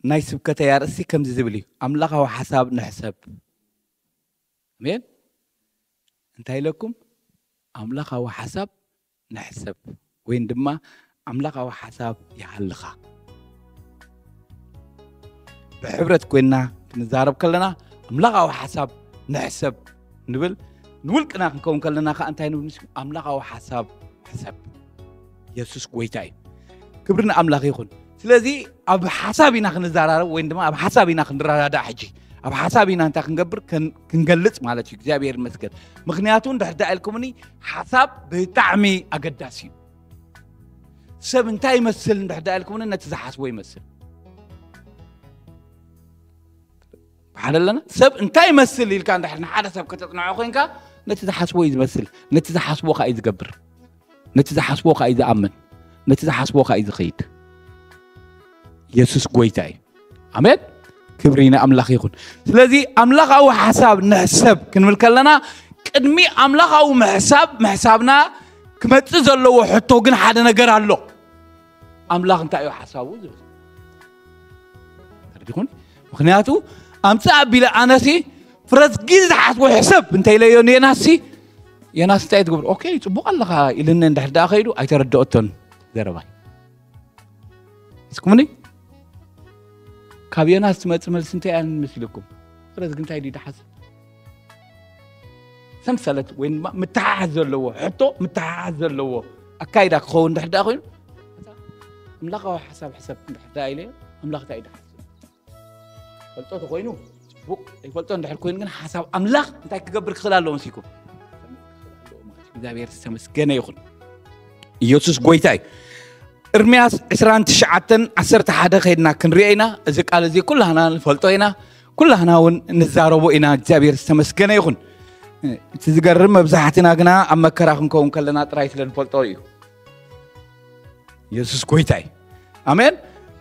ናይ ስብከተይ ኣርእስቲ ከምዚ ዝብል እዩ። ኣምላኻዊ ሓሳብ ንሕሰብ። ኣሜን። እንታይ ኢለኩም? ኣምላኻዊ ሓሳብ ንሕሰብ፣ ወይን ድማ ኣምላኻዊ ሓሳብ ይሃልኻ። ብሕብረት ኮይንና ክንዛረብ ከለና ኣምላኻዊ ሓሳብ ንሕሰብ ንብል። ንውልቅና ክንከውን ከለና ከዓ እንታይ ንብል? ምስ ኣምላኻዊ ሓሳብ ሕሰብ። የሱስ ጎይታ እዩ። ክብሪ ንኣምላኽ ይኹን። ስለዚ ኣብ ሓሳብ ኢና ክንዘራረብ ወይም ድማ ኣብ ሓሳብ ኢና ክንረዳዳእ። ሕጂ ኣብ ሓሳብ ኢና እንታይ ክንገብር? ከን- ክንገልጽ ማለት እዩ። እግዚኣብሔር ይመስገን። ምክንያቱ እንድሕር ደኣ ኢልኩምኒ ሓሳብ ብጣዕሚ ኣገዳሲ እዩ። ሰብ እንታይ ይመስል እንድሕር ደኣ ኢልኩምኒ ነቲ ዝሓስቦ ይመስል። ብሓደ ኣለና። ሰብ እንታይ ይመስል ኢልካ እንድሕር ንሓደ ሰብ ከተጽንዖ ኮይንካ ነቲ ዝሓስቦ እዩ ዝመስል። ነቲ ዝሓስቦ ከዓ እዩ ዝገብር። ነቲ ዝሓስቦ ከዓ እዩ ዝኣምን። ነቲ ዝሓስቦ ከዓ እዩ ዝኸይድ። የሱስ ጎይታ እዩ። ኣሜን። ክብሪ ንኣምላኽ ይኹን። ስለዚ ኣምላኻዊ ሓሳብ ንሕሰብ ክንብል ከለና ቅድሚ ኣምላኻዊ ምሕሳብ ምሕሳብና ክመጽእ ዘለዎ ሕቶ ግን ሓደ ነገር ኣሎ። ኣምላኽ እንታይ እዩ ሓሳቡ ዝብል ተረዲኹን? ምክንያቱ ኣምፅእ ኣቢለ ኣነሲ ፍረዝጊ ዝሓስቦ ሕሰብ እንተኢለዮ ንየናሲ የናስ እንታይ ትገብር? ኦኬ ጽቡቕ ኣለኻ ኢልኒ እንድሕር ደኣ ከይዱ ኣይተረድኦቶን ዘረባይ። እስኩምኒ ካብ ዮናስ ትመጽእ መልሲ እንታይ እያ መሲልኩም? ፍረዝጊ እንታይ ድዩ ድሓስብ? ሰንሰለት ወይ ድማ ምትሓሓዝ ዘለዎ ሕቶ ምትሓሓዝ ዘለዎ ኣካይዳ ክኸውን እንድሕር ደኣ ኮይኑ ኣምላኻዊ ሓሳብ ሕሰብ እንድሕር ደኣ ኢለ ኣምላኽ እንታይ እዩ ድሓስብ? ፈልጦ ተኮይኑ ጽቡቕ፣ ይፈልጦ እንድሕር ኮይኑ ግን ሓሳብ ኣምላኽ እንታይ ክገብር ክኽእል ኣለዎ መሲልኩም? እግዚኣብሔር ዝተመስገነ ይኹን። ኢየሱስ ጎይታ እዩ። እርምያስ ዕስራን ትሽዓተን ዓሰርተ ሓደ ከይድና ክንሪኦ ኢና። እዚ ቃል እዚ ኩላህና ንፈልጦ ኢና፣ ኩላህና እውን ንዛረቦ ኢና። እግዚኣብሔር ዝተመስገነ ይኹን። እቲ ዝገርም መብዛሕትና ግና ኣብ መከራ ክንከውን ከለና ጥራይ ስለ ንፈልጦ እዩ። የሱስ ጎይታ እዩ። ኣሜን።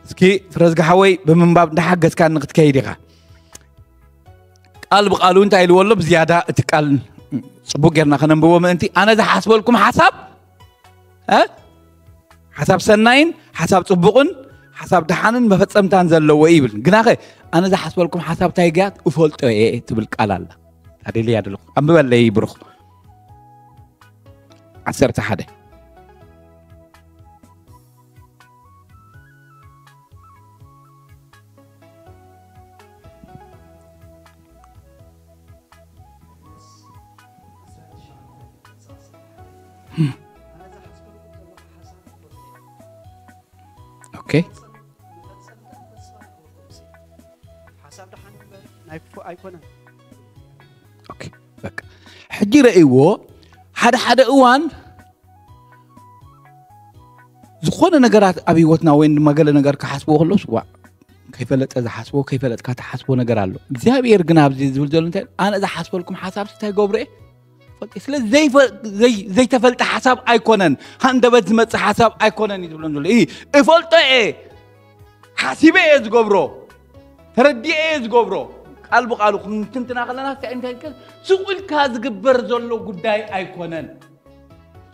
እስኪ ፍረዝጊ ሓወይ ብምንባብ እንዳሓገዝካኒ ክትከይድ ኢኻ። ቃል ብቃሉ እንታይ ኢልዎ ኣሎ? ብዝያዳ እቲ ቃል ጽቡቅ ጌርና ከነንብቦ ምእንቲ ኣነ ዝሓስበልኩም ሓሳብ እ ሓሳብ ሰናይን ሓሳብ ጽቡቅን ሓሳብ ደሓንን መፈጸምታን ዘለዎ እዩ ይብል። ግናኸ ኣነ ዝሓስበልኩም ሓሳብ እንታይ ግያት እፈልጦ እየ ትብል ቃል ኣላ። ታደልያ ዘለኹ ኣንብበለይ ብሩኽ ዓሰርተ ሓደ ኦኬ። ሓሳብ ደሓን እምበር ናይ ክፉእ ኣይኮነን። ኦኬ፣ በቃ። ሕጂ ረእይዎ፣ ሓደ ሓደ እዋን ዝኾነ ነገራት ኣብ ህይወትና ወይ ድማ ገለ ነገር ክሓስብዎ ከሎስ፣ ዋእ፣ ከይፈለጠ ዝሓስቦ፣ ከይፈለጥካ ትሓስቦ ነገር ኣሎ። እግዚኣብሔር ግን ኣብዚ ዝብል ዘሎ እንታይ? ኣነ ዝሓስበልኩም ሓሳብ እንታይ ገብሮ እየ? ፈልጠ። ስለ ዘይፈ-፣ ዘይ-፣ ዘይተፈልጠ ሓሳብ ኣይኮነን፣ ሃንደበት ዝመጽእ ሓሳብ ኣይኮነን እዩ ዝብሎ ዘሎ። እይ፣ እፈልጦ እየ፣ ሓሲበ እየ ዝገብሮ፣ ተረዲኤ እየ ዝገብሮ። ቃል ብቃሉ ክንትንትና ከለና እንታይ እንታይ ይብል? ስቕ ኢልካ ዝግበር ዘሎ ጉዳይ ኣይኮነን።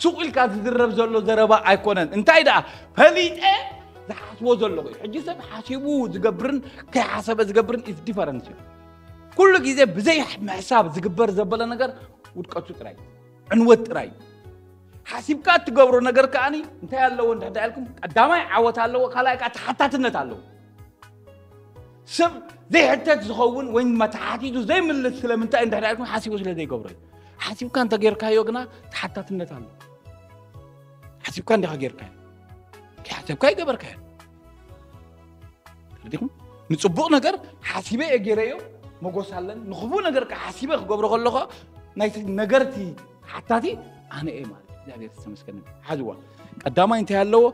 ስቕ ኢልካ ዝዝረብ ዘሎ ዘረባ ኣይኮነን። እንታይ ደኣ ፈሊጠ ዝሓስቦ ዘለኹ እዩ። ሕጂ ሰብ ሓሲቡ ዝገብርን ከይሓሰበ ዝገብርን is different እዩ። ኩሉ ግዜ ብዘይ ምሕሳብ ዝግበር ዘበለ ነገር ውድቀቱ ጥራይ፣ ዕንወት ጥራይ። ሓሲብካ እትገብሮ ነገር ከኣኒ እንታይ ኣለዎ እንድሕር ኢልኩም፣ ቀዳማይ ዓወት ኣለዎ፣ ካልኣይ ከዓ ተሓታትነት ኣለዎ። ሰብ ዘይሕተት ዝኸውን ወይ ድማ ተሓቲቱ ዘይምልስ ስለምንታይ እንድሕር ኢልኩም፣ ሓሲቡ ስለ ዘይገብሮ እዩ። ሓሲብካ እንተጌርካዮ ግና ተሓታትነት ኣሎ። ሓሲብካ እንዲኻ ጌርካዮ፣ ከይሓሰብካ ይገበርካዮ። ተረዲኹም? ንጽቡቕ ነገር ሓሲበ እየ ጌረዮ፣ መጎስ ኣለኒ። ንኽፉእ ነገር ከዓ ሓሲበ ክገብሮ ከለኹ ናይቲ ነገርቲ ሓታቲ ኣነ እየ ማለት እዩ። እግዚኣብሔር ዝተመስገነ። ሓዝዋ። ቀዳማይ እንታይ ኣለዎ?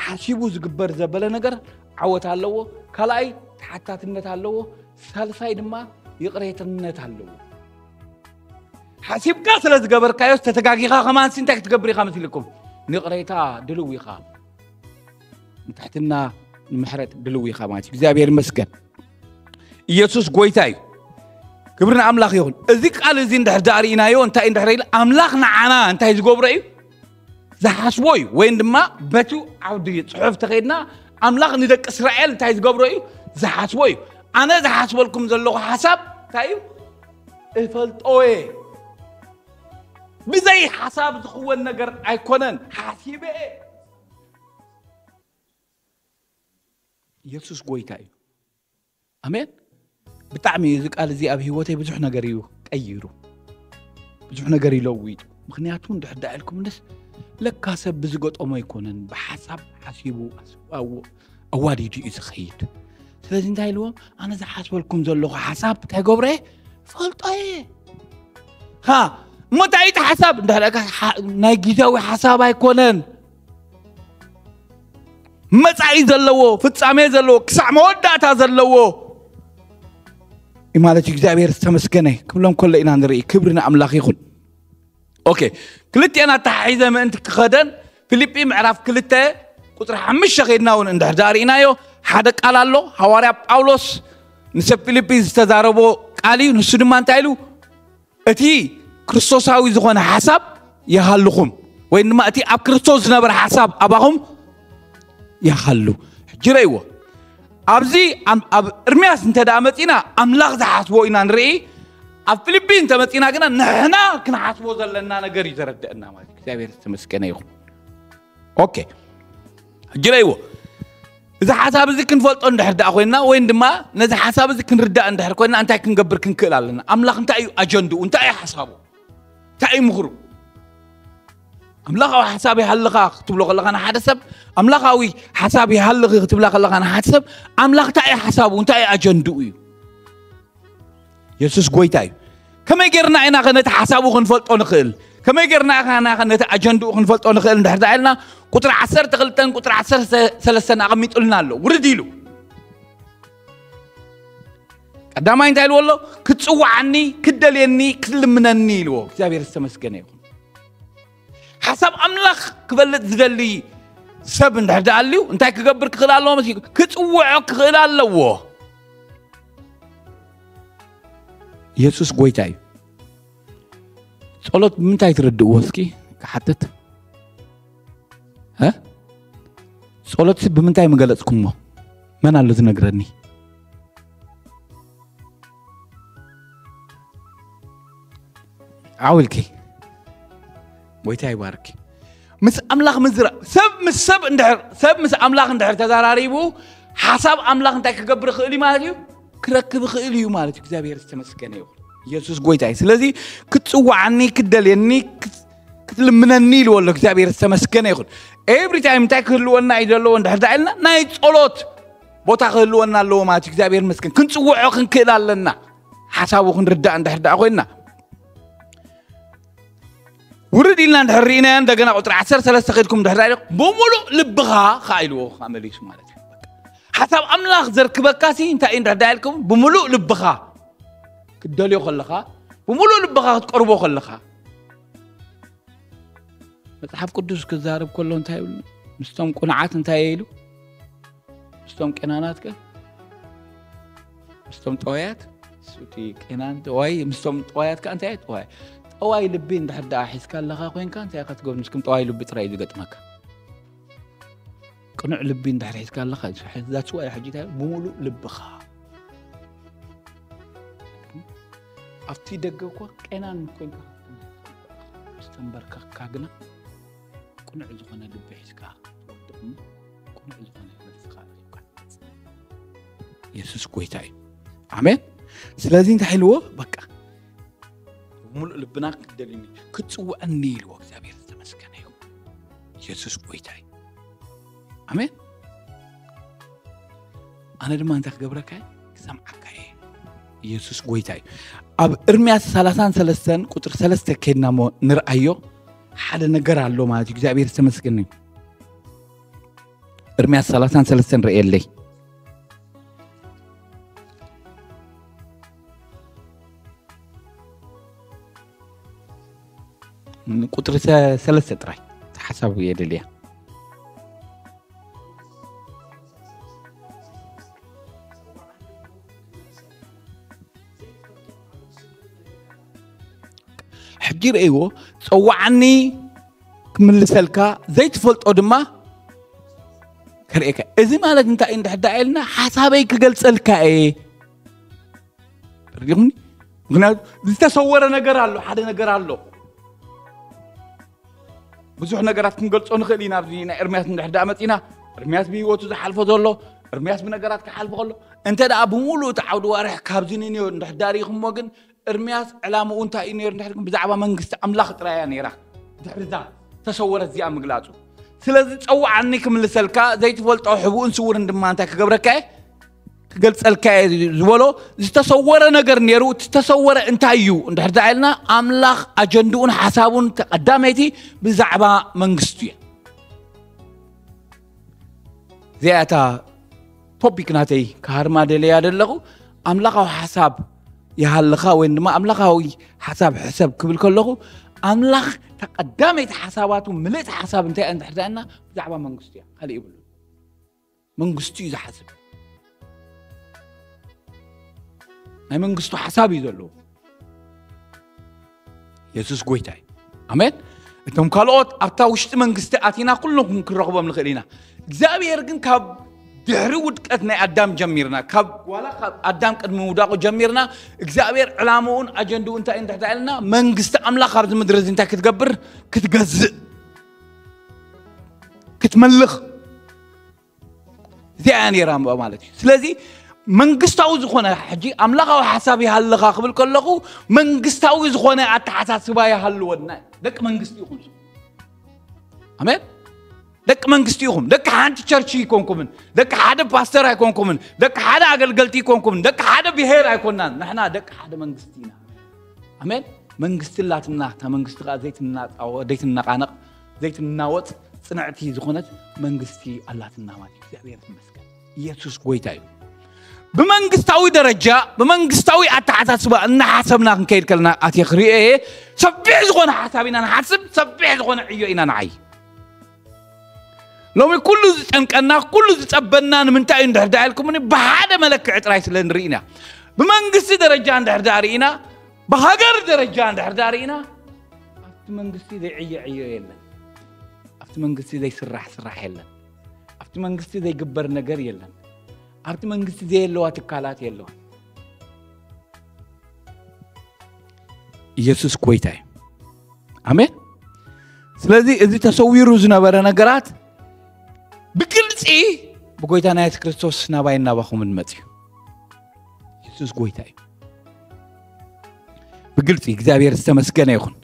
ሓሲቡ ዝግበር ዘበለ ነገር ዓወት ኣለዎ። ካልኣይ ተሓታትነት ኣለዎ። ሳልሳይ ድማ ይቕሬትነት ኣለዎ። ሓሲብካ ስለ ዝገበርካዮ ተተጋጊኻ ከማንሲ እንታይ ክትገብር ኢኻ መሲልኩም? ንቕሬታ ድልው ኢኻ። ንትሕትና ንምሕረት ድልው ኢኻ ማለት እዩ። እግዚኣብሔር ይመስገን። ኢየሱስ ጎይታ እዩ። ክብሪ ንኣምላኽ ይኹን። እዚ ቃል እዚ እንድሕር ደኣ ርኢናዮ እንታይ እንድሕር ኢለ ኣምላኽ ንዓና እንታይ ዝገብሮ እዩ? ዝሓስቦ እዩ። ወይም ድማ በቲ ዓውዲ ጽሑፍ ተኸይድና ኣምላኽ ንደቂ እስራኤል እንታይ ዝገብሮ እዩ? ዝሓስቦ እዩ። ኣነ ዝሓስበልኩም ዘለኹ ሓሳብ እንታይ እዩ? እፈልጦ እየ። ብዘይ ሓሳብ ዝኽወን ነገር ኣይኮነን። ሓሲበ እየ። ኢየሱስ ጎይታ እዩ። ኣሜን። ብጣዕሚ እዚ ቃል እዚ ኣብ ህይወተይ ብዙሕ ነገር እዩ ቀይሩ፣ ብዙሕ ነገር እዩ ለዊጡ። ምክንያቱ እንድሕር ደኣ ኢልኩም ንስ ለካ ሰብ ብዝገጠሞ ኣይኮነን፣ ብሓሳብ ሓሲቡ ኣስዋዎ ኣዋዲዱ እዩ ዝኸይድ። ስለዚ እንታይ ኢልዎም? ኣነ ዝሓስበልኩም ዘለኹ ሓሳብ እንታይ ገብረ ፈልጦ እየ። ሃ እሞ እንታይ እቲ ሓሳብ እንድሕር ደኣ ሓ- ናይ ግዜያዊ ሓሳብ ኣይኮነን፣ መጻኢ ዘለዎ፣ ፍጻሜ ዘለዎ፣ ክሳዕ መወዳእታ ዘለዎ እዩ ማለት እዩ። እግዚኣብሔር ዝተመስገነ ክብሎም ከሎ ኢና ንርኢ። ክብሪ ንኣምላኽ ይኹን። ኦኬ፣ ክልቲአን ኣተሓሒዘ ምእንቲ ክኸደን ፊልጲ ምዕራፍ ክልተ ቁፅሪ ሓሙሽተ ከይድና እውን እንድሕር ደኣ ርኢናዮ፣ ሓደ ቃል ኣሎ። ሃዋርያ ጳውሎስ ንሰብ ፊልጲ ዝተዛረቦ ቃል እዩ። ንሱ ድማ እንታይ ኢሉ? እቲ ክርስቶሳዊ ዝኾነ ሓሳብ ይሃልኹም፣ ወይ ድማ እቲ ኣብ ክርስቶስ ዝነበረ ሓሳብ ኣባኹም ይሃሉ። ሕጂ ረእይዎ። ኣብዚ ኣብ ኣብ እርምያስ እንተ ደኣ መጺና ኣምላኽ ዝሓስቦ ኢና ንርኢ። ኣብ ፊልጲ እንተ መጺና ግና ንሕና ክንሓስቦ ዘለና ነገር እዩ ዘረድአና ማለት እዩ። እግዚኣብሔር ዝተመስገነ ይኹን። ኦኬ፣ ሕጂ ረእይዎ። እዚ ሓሳብ እዚ ክንፈልጦ እንድሕር ደኣ ኮይንና፣ ወይን ድማ ነዚ ሓሳብ እዚ ክንርዳእ እንድሕር ኮይንና፣ እንታይ ክንገብር ክንክእል ኣለና? ኣምላኽ እንታይ እዩ ኣጀንድኡ? እንታይ እዩ ሓሳቡ? እንታይ እዩ ምኽሩ? ኣምላኻዊ ሓሳብ ይሃልኻ ክትብሎ ከለኻ ንሓደ ሰብ፣ ኣምላኻዊ ሓሳብ ይሃልኺ ክትብላ ከለኻ ንሓደ ሰብ፣ ኣምላኽ እንታይ እዩ ሓሳቡ? እንታይ እዩ ኣጀንድኡ እዩ? የሱስ ጎይታ እዩ። ከመይ ጌርና ኢና ኸ ነቲ ሓሳቡ ክንፈልጦ ንኽእል? ከመይ ጌርና ኢና ኸ ነቲ ኣጀንድኡ ክንፈልጦ ንኽእል እንድሕር ደኣ ኢልና፣ ቁፅሪ ዓሰርተ ክልተን ቁፅሪ ዓሰርተ ሰለስተን ኣቐሚጡልና ኣሎ። ውርድ ኢሉ ቀዳማይ እንታይ ኢልዎ ኣሎ? ክትፅውዓኒ፣ ክትደልየኒ፣ ክትልምነኒ ኢልዎ። እግዚኣብሔር ዝተመስገነ ይኹን። ሓሳብ ኣምላኽ ክፈልጥ ዝደሊ ሰብ እንድሕር ደኣ ኣልዩ እንታይ ክገብር ክኽእል ኣለዎ? መሲሉ ክፅውዖ ክኽእል ኣለዎ። የሱስ ጎይታ እዩ። ጸሎት ብምንታይ ትርድእዎ እስኪ ክሓትት? እ? ጸሎትሲ ብምንታይ ምገለጽኩሞ? መን ኣሎ ዝነግረኒ? ዓው ኢልኪ። ጎይታ ይባርኪ። ምስ ኣምላኽ ምዝራ- ሰብ ምስ ሰብ እንድሕር ሰብ ምስ ኣምላኽ እንድሕር ተዘራሪቡ ሓሳብ ኣምላኽ እንታይ ክገብር ይኽእል እዩ ማለት እዩ? ክረክብ ይኽእል እዩ ማለት እዩ። እግዚኣብሔር ዝተመስገነ ይኹን። ኢየሱስ ጎይታ እዩ። ስለዚ ክትጽውዓኒ፣ ክትደልየኒ፣ ክት- ክትልምነኒ ኢልዎ ኣሎ። እግዚኣብሔር ዝተመስገነ ይኹን። ኤቭሪ ታይም እንታይ ክህልወና እዩ ዘለዎ እንድሕር ደኣ ኢልና ናይ ጸሎት ቦታ ክህልወና ኣለዎ ማለት እዩ። እግዚኣብሔር ይመስገን። ክንጽውዖ ክንክእል ኣለና። ሓሳቡ ክንርዳእ እንድሕር ደኣ ኮይንና ውርድ ኢልና እንድሕር ርኢናዮ እንደገና ቁፅሪ ዓሰርተ ሰለስተ ከድኩም እንድሕር ዳኣ ኢልኩም ብምሉእ ልብኻ ከዓ ኢልዎ ከዓ መሊሱ ማለት እዩ። ሓሳብ ኣምላኽ ዘርክበካ ሲ እንታይ እዩ እንድሕር ዳኣ ኢልኩም ብምሉእ ልብኻ ክትደልዮ ከለኻ ብምሉእ ልብኻ ክትቀርቦ ከለኻ መፅሓፍ ቅዱስ ክዛረብ ከሎ እንታይ ይብሉ? ምስቶም ቁኑዓት እንታይ እየ ኢሉ? ምስቶም ቄናናት ከ ምስቶም ጠዋያት እሱቲ ቄናን ጠዋይ ምስቶም ጠዋያት ከ እንታይ ጠዋይ ጠዋይ ልቢ እንድሕር ደኣ ሒዝካ ኣለኻ ኮይንካ እንታይ ኢኻ ትገብር? ምስኩም ጠዋይ ልቢ ጥራይ እዩ ዝገጥመካ። ቅኑዕ ልቢ እንድሕር ሒዝካ ኣለኻ that's why ሕጂ እንታይ ብምሉእ ልብኻ ኣብቲ ደገ እኮ ቄናን ኮይንካ ዝተንበርከካ ግና ቅኑዕ ዝኾነ ልቢ ሒዝካ ትወድቕ እሞ ቅኑዕ ዝኾነ መልስኻ ረኺብካ ትመጽእ። የሱስ ጎይታ እዩ። ኣሜን። ስለዚ እንታይ ኢልዎ? በቃ ብምሉእ ልብና ክትደልዩኒ ክትጽውዐኒ ኢልዎ። እግዚኣብሔር ዝተመስገነ እዩ። የሱስ ጎይታ እዩ። ኣሜን። ኣነ ድማ እንታይ ክገብረካ እየ? ክሰምዓካ እየ። ኢየሱስ ጎይታ እዩ። ኣብ እርምያስ ሰላሳን ሰለስተን ቁፅሪ ሰለስተ ከድና እሞ ንርኣዮ። ሓደ ነገር ኣሎ ማለት እዩ። እግዚኣብሔር ዝተመስገነ እዩ። እርምያስ ሰላሳን ሰለስተን ርእየለይ። ቁፅሪ ሰ- ሰለስተ ጥራይ ሓሳብ እየ ደልያ። ሕጂ ርእይዎ፣ ጸዋዓኒ ክምልሰልካ ዘይትፈልጦ ድማ ከርእየካ። እዚ ማለት እንታይ እዩ? እንድሕር ደኣ ኢልና ሓሳበይ ክገልጸልካ እየ። ተረዲኹምኒ? ምክንያቱ ዝተሰወረ ነገር ኣሎ፣ ሓደ ነገር ኣሎ። ብዙሕ ነገራት ክንገልጾ ንኽእል ኢና። ኣብዚ ናይ ኤርምያስ እንድሕር ደኣ መጺና፣ ኤርምያስ ብህይወቱ ዝሓልፎ ዘሎ፣ ኤርምያስ ብነገራት ክሓልፎ ከሎ፣ እንተ ደኣ ብምሉእ እቲ ዓውዲ ዋርሕ ካብዚ ንንዮ እንድሕር ደኣ ርኢኹምዎ ግን፣ ኤርምያስ ዕላምኡ እንታይ እዩ ነይሩ እንድሕር ግን ብዛዕባ መንግስቲ ኣምላኽ ጥራይ እያ ነይራ። ድሕሪ እዛ ተሰወረት እዚኣ ምግላጹ። ስለዚ ጸውዓኒ ክምልሰልካ፣ ዘይትፈልጦ ሕቡእን ስውርን ድማ እንታይ ክገብረካ እየ? ክገልጸልካ እየ ዝበሎ ዝተሰወረ ነገር ነይሩ። እቲ ዝተሰወረ እንታይ እዩ እንድሕር ደኣ ኢልና፣ ኣምላኽ ኣጀንድኡን ሓሳቡን ተቐዳመይቲ ብዛዕባ መንግስቱ እየ። እዚኣ እታ ቶፒክ ናተይ ክሃርማ ደለያ ደለኹ። ኣምላኻዊ ሓሳብ ይሃልኻ ወይ ድማ ኣምላኻዊ ሓሳብ ሕሰብ ክብል ከለኹ፣ ኣምላኽ ተቐዳመይቲ ሓሳባቱ ምልእቲ ሓሳብ እንታይ እያ እንድሕር ደኣ ኢልና፣ ብዛዕባ መንግስቱ እያ፣ ካልእ ይብሉ። መንግስቱ እዩ ዝሓስብ። ናይ መንግስቱ ሓሳብ እዩ ዘለዎ። የሱስ ጎይታ እዩ። ኣሜን። እቶም ካልኦት ኣብታ ውሽጢ መንግስቲ ኣቲና ኩሎም ክንረኽቦም ንኽእል ኢና። እግዚኣብሔር ግን ካብ ድሕሪ ውድቀት ናይ ኣዳም ጀሚርና፣ ካብ ዋላ ካብ ኣዳም ቅድሚ ምውዳቑ ጀሚርና፣ እግዚኣብሔር ዕላምኡን ኣጀንድኡ እንታይ እንድሕር ኢልና፣ መንግስቲ ኣምላኽ ኣብዚ ምድሪ እዚ እንታይ ክትገብር? ክትገዝእ፣ ክትመልኽ። እዚኣ እያ ነይራ ማለት እዩ። ስለዚ መንግስታዊ ዝኾነ፣ ሕጂ ኣምላኻዊ ሓሳብ ይሃልኻ ክብል ከለኹ፣ መንግስታዊ ዝኾነ ኣተሓሳስባ ይሃልወና። ደቂ መንግስቲ ይኹን። ኣሜን። ደቂ መንግስቲ ይኹም። ደቂ ሓንቲ ቸርች ኣይኮንኩምን። ደቂ ሓደ ፓስተር ኣይኮንኩምን። ደቂ ሓደ ኣገልገልቲ ኣይኮንኩምን። ደቂ ሓደ ብሄር ኣይኮናን። ንሕና ደቂ ሓደ መንግስቲ ኢና። ኣሜን። መንግስቲ ኣላትና። እታ መንግስቲ ከዓ ዘይትናጻወ-፣ ዘይትነቃነቕ፣ ዘይትናወጽ፣ ጽንዕቲ ዝኾነት መንግስቲ ኣላትና ማለት እዩ። እግዚኣብሔር ይመስገን። ኢየሱስ ጎይታ እዩ። ብመንግስታዊ ደረጃ፣ ብመንግስታዊ ኣተሓሳስባ እናሓሰብና ክንከይድ ከለና፣ ኣትየ ክርእዮ እየ፣ ሰፊሕ ዝኾነ ሓሳብ ኢና ንሓስብ፣ ሰፊሕ ዝኾነ ዕዮ ኢና ንዓይ። ሎሚ ኩሉ ዝጨንቀና፣ ኩሉ ዝጸበና ንምንታይ እዩ እንድሕር ደኣ ኢልኩምኒ፣ ብሓደ መለክዒ ጥራይ ስለ ንርኢ ኢና። ብመንግስቲ ደረጃ እንድሕር ደኣ ርኢና፣ ብሃገር ደረጃ እንድሕር ደኣ ርኢና፣ ኣብቲ መንግስቲ ዘይዕየ ዕዮ የለን። ኣብቲ መንግስቲ ዘይስራሕ ስራሕ የለን። ኣብቲ መንግስቲ ዘይግበር ነገር የለን። ኣብቲ መንግስቲ ዘየለዋ ትካላት የለዋን። ኢየሱስ ጎይታ እዩ። ኣሜን። ስለዚ እዚ ተሰዊሩ ዝነበረ ነገራት ብግልጺ ብጎይታና የሱስ ክርስቶስ ናባይን ናባኹምን መጽዩ። ኢየሱስ ጎይታ እዩ። ብግልጺ እግዚኣብሔር ዝተመስገነ ይኹን።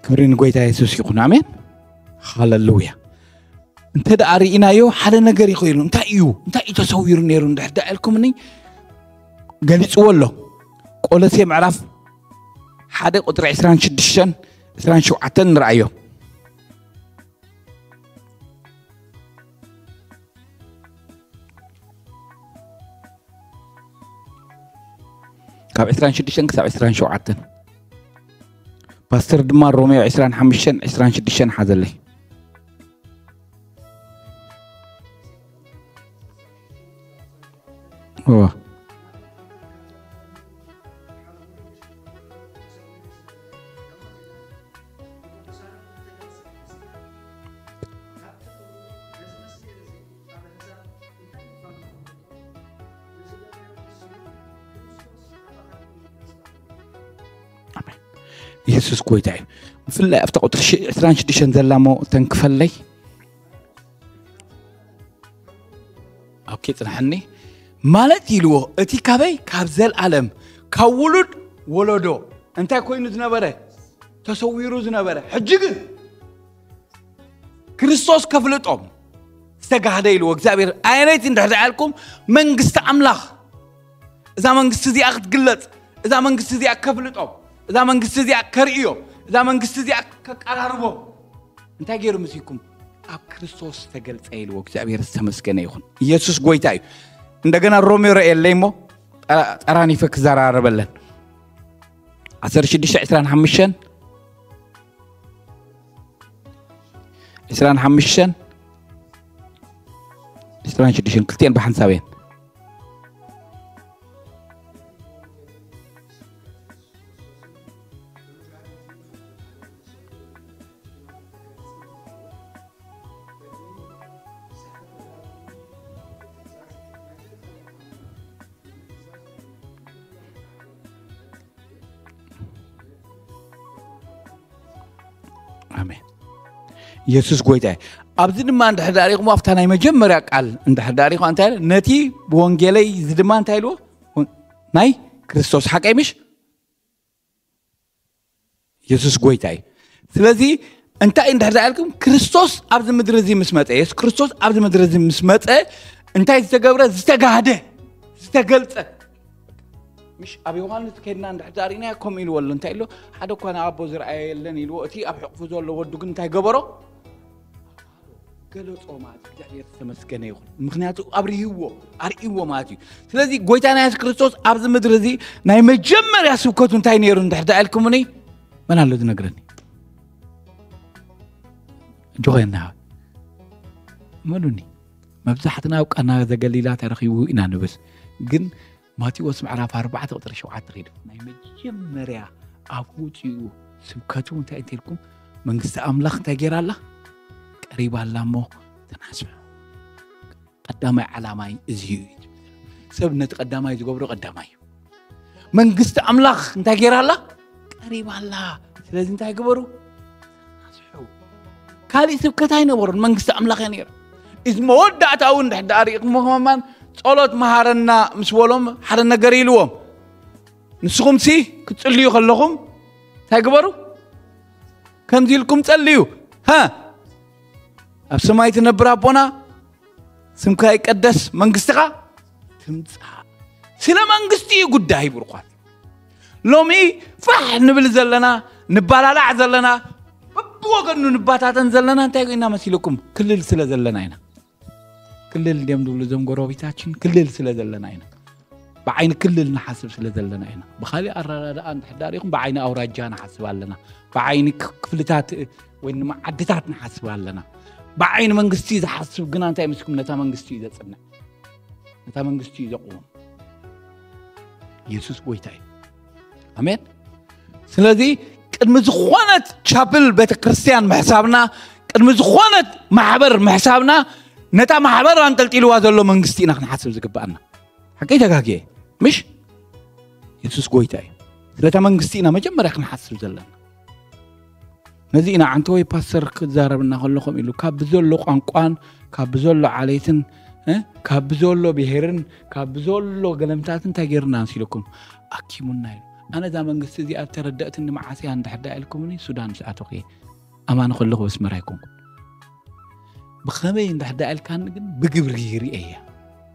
ክብሪ ንጎይታ የሱስ ይኹን። ኣሜን። ሃሌሉያ። እንተ ደኣ ርኢናዮ ሓደ ነገር ይኽእሉ። እንታይ እዩ? እንታይ እዩ ተሰዊሩ ነይሩ? እንድሕር ደኣ ኢልኩምኒ ገሊጽዎ ኣሎ። ቆሎሴ ምዕራፍ ሓደ ቁጽሪ ዕስራን ሽዱሽተን ዕስራን ሸውዓተን ንርኣዮ። ካብ ዕስራን ሽዱሽተን ክሳብ ዕስራን ሸውዓተን። ፓስተር ድማ ሮሜዮ ዕስራን ሓሙሽተን ዕስራን ሽዱሽተን ሓዘለይ። እወ። ኣሜን። ኢየሱስ ጎይታ እዩ። ብፍላይ ኣብታ ቁጥሪ ሽ-፣ ዕስራን ሽዱሽተን ዘላ እሞ ተንክፈለይ። ኦኬ፣ ጽንሐኒ። ማለት ኢልዎ፣ እቲ ካበይ? ካብ ዘልኣለም፣ ካብ ውሉድ ወለዶ። እንታይ ኮይኑ ዝነበረ? ተሰዊሩ ዝነበረ። ሕጂ ግን ክርስቶስ ከፍልጦም ዝተጋህደ ኢልዎ እግዚኣብሔር። ኣየነይቲ እንድሕር ደኣ ኢልኩም፣ መንግስቲ ኣምላኽ። እዛ መንግስቲ እዚኣ ክትግለጽ፣ እዛ መንግስቲ እዚኣ ከፍልጦም፣ እዛ መንግስቲ እዚኣ ከርእዮም፣ እዛ መንግስቲ እዚኣ ከቀራርቦም። እንታይ ገይሩ መሲልኩም? ኣብ ክርስቶስ ተገልጸ ኢልዎ። እግዚኣብሔር ዝተመስገነ ይኹን። ኢየሱስ ጎይታ እዩ። እንደገና ሮሜ ረእየለይ እሞ ጠ-፣ ጠራኒፈ ክዘራረበለን። ዓሰርተ ሽዱሽተ ዕስራን ሓሙሽተን፣ ዕስራን ሓሙሽተን፣ ዕስራን ሽዱሽተን ክልቲኤን ብሓንሳብ እየን። ኣሜን። ኢየሱስ ጎይታ እዩ። ኣብዚ ድማ እንድሕር ዳሪኹም ኣብታ ናይ መጀመርያ ቃል እንድሕር ዳሪኹም እንታይ ኢለ? ነቲ ብወንጌለይ እዚ ድማ እንታይ ኢልዎ? ናይ ክርስቶስ ሓቀይ ምሽ? ኢየሱስ ጎይታ እዩ። ስለዚ እንታይ እንድሕር ዳልኩም ክርስቶስ ኣብዚ ምድሪ እዚ ምስ መጸ፣ ኢየሱስ ክርስቶስ ኣብዚ ምድሪ እዚ ምስ መጸ እንታይ ዝተገብረ? ዝተጋህደ፣ ዝተገልጸ። ምሽ ኣብ ዮሃንስ ከድና እንድሕር ዳሪና ከምኡ ኢልዎ ኣሎ። እንታይ ኢሎ? ሓደ እኳ ንኣቦ ዝረኣየ የለን ኢልዎ። እቲ ኣብ ሕቕፉ ዘሎ ወዱ ግን እንታይ ገበሮ? ገለጾ ማለት እዩ። እግዚኣብሔር ዝተመስገነ ይኹን። ምኽንያቱ ኣብርህዎ፣ ኣርእይዎ ማለት እዩ። ስለዚ ጎይታና የሱስ ክርስቶስ ኣብዚ ምድሪ እዚ ናይ መጀመርያ ስብከቱ እንታይ ነይሩ እንድሕር ዳኣልኩምኒ? መን ኣሎ ዝነግረኒ? ጆኸና እመኑኒ። መብዛሕትና ኣብ ቃና ዘገሊላ ተረኺቡ ኢና ንብል። ግን ማቴዎስ ምዕራፍ ኣርባዕተ ቁጥሪ ሸውዓተ ኺዱ ናይ መጀመርያ ኣብ ውፅኡ ስብከቱ እንታይ እንተልኩም? መንግስቲ ኣምላኽ እንታይ ገይራ ኣላ? ቀሪባ ኣላ እሞ ተናስሑ። ቀዳማይ ዓላማይ እዚ እዩ። ሰብ ነቲ ቀዳማይ ዝገብሮ ቀዳማይ እዩ። መንግስቲ ኣምላኽ እንታይ ገይራ ኣላ? ቀሪባ ኣላ። ስለዚ እንታይ ግበሩ? ተናስሑ። ካሊእ ስብከት ኣይነበሮን፣ መንግስቲ ኣምላኽ እያ ነይራ። እዚ መወዳእታኡ እንድሕር ዳኣ ርኢኹሞ ከማን ጸሎት መሃረና ምስ በሎም ሓደ ነገር ኢልዎም። ንስኹም ሲ ክትጽልዩ ከለኹም እንታይ ግበሩ? ከምዚ ኢልኩም ጸልዩ። ሃ ኣብ ሰማይ ትነብር ኣቦና ስምካ ይቀደስ መንግስትኻ ትምጻእ። ስለ መንግስቲ እዩ ጉዳይ ብርኳት። ሎሚ ፋሕ ንብል ዘለና ንባላላዕ ዘለና በብወገኑ ንባታተን ዘለና እንታይ ኢና መሲልኩም? ክልል ስለ ዘለና ኢና። ክልል እንዲም ዝብሉ እዞም ጎረቤታችን ክልል ስለ ዘለና ኢና። ብዓይኒ ክልል ንሓስብ ስለ ዘለና ኢና። ብኻሊእ ኣረዳድኣ እንድሕዳር ኢኹም ብዓይኒ ኣውራጃ ንሓስብ ኣለና። ብዓይኒ ክ- ክፍልታት ወይ ድማ ዓድታት ንሓስብ ኣለና። ብዓይኒ መንግስቲ ዝሓስብ ግና እንታይ ምስኩም ነታ መንግስቲ እዩ ዘጽንዕ። ነታ መንግስቲ እዩ ዘቕውም። ኢየሱስ ጎይታ እዩ። ኣሜን። ስለዚ ቅድሚ ዝኾነት ቻፕል ቤተ ክርስቲያን ምሕሳብና፣ ቅድሚ ዝኾነት ማሕበር ምሕሳብና ነታ ማሕበር ኣንጠልጢልዋ ዘሎ መንግስቲ ኢና ክንሓስብ ዝግባኣና። ሓቀይ ተጋግየ ምሽ? ኢየሱስ ጎይታ እዩ። ስለታ መንግስቲ ኢና መጀመርያ ክንሓስብ ዘለና። ነዚ ኢና ዓንተ ወይ ፓስተር ክዛረብና ከለኹም ኢሉ ካብ ብዘሎ ቋንቋን ካብ ብዘሎ ዓሌትን እ፣ ካብ ብዘሎ ብሄርን ካብ ብዘሎ ገለምታትን እንታይ ገይርና እንሲልኩም ኣኪሙና ኢሉ። ኣነ እዛ መንግስቲ እዚኣ ተረደእትኒ መዓስ እያ እንድሕር ዳኣ ኢልኩምኒ ሱዳን ምስ ኣተኹ እየ። ኣማኒ ከለኹ በስመራ ኣይኮንኩን። ብኸመይ እንድሕር ዳኣ ኢልካኒ ግን ብግብሪ ይርኤ እያ።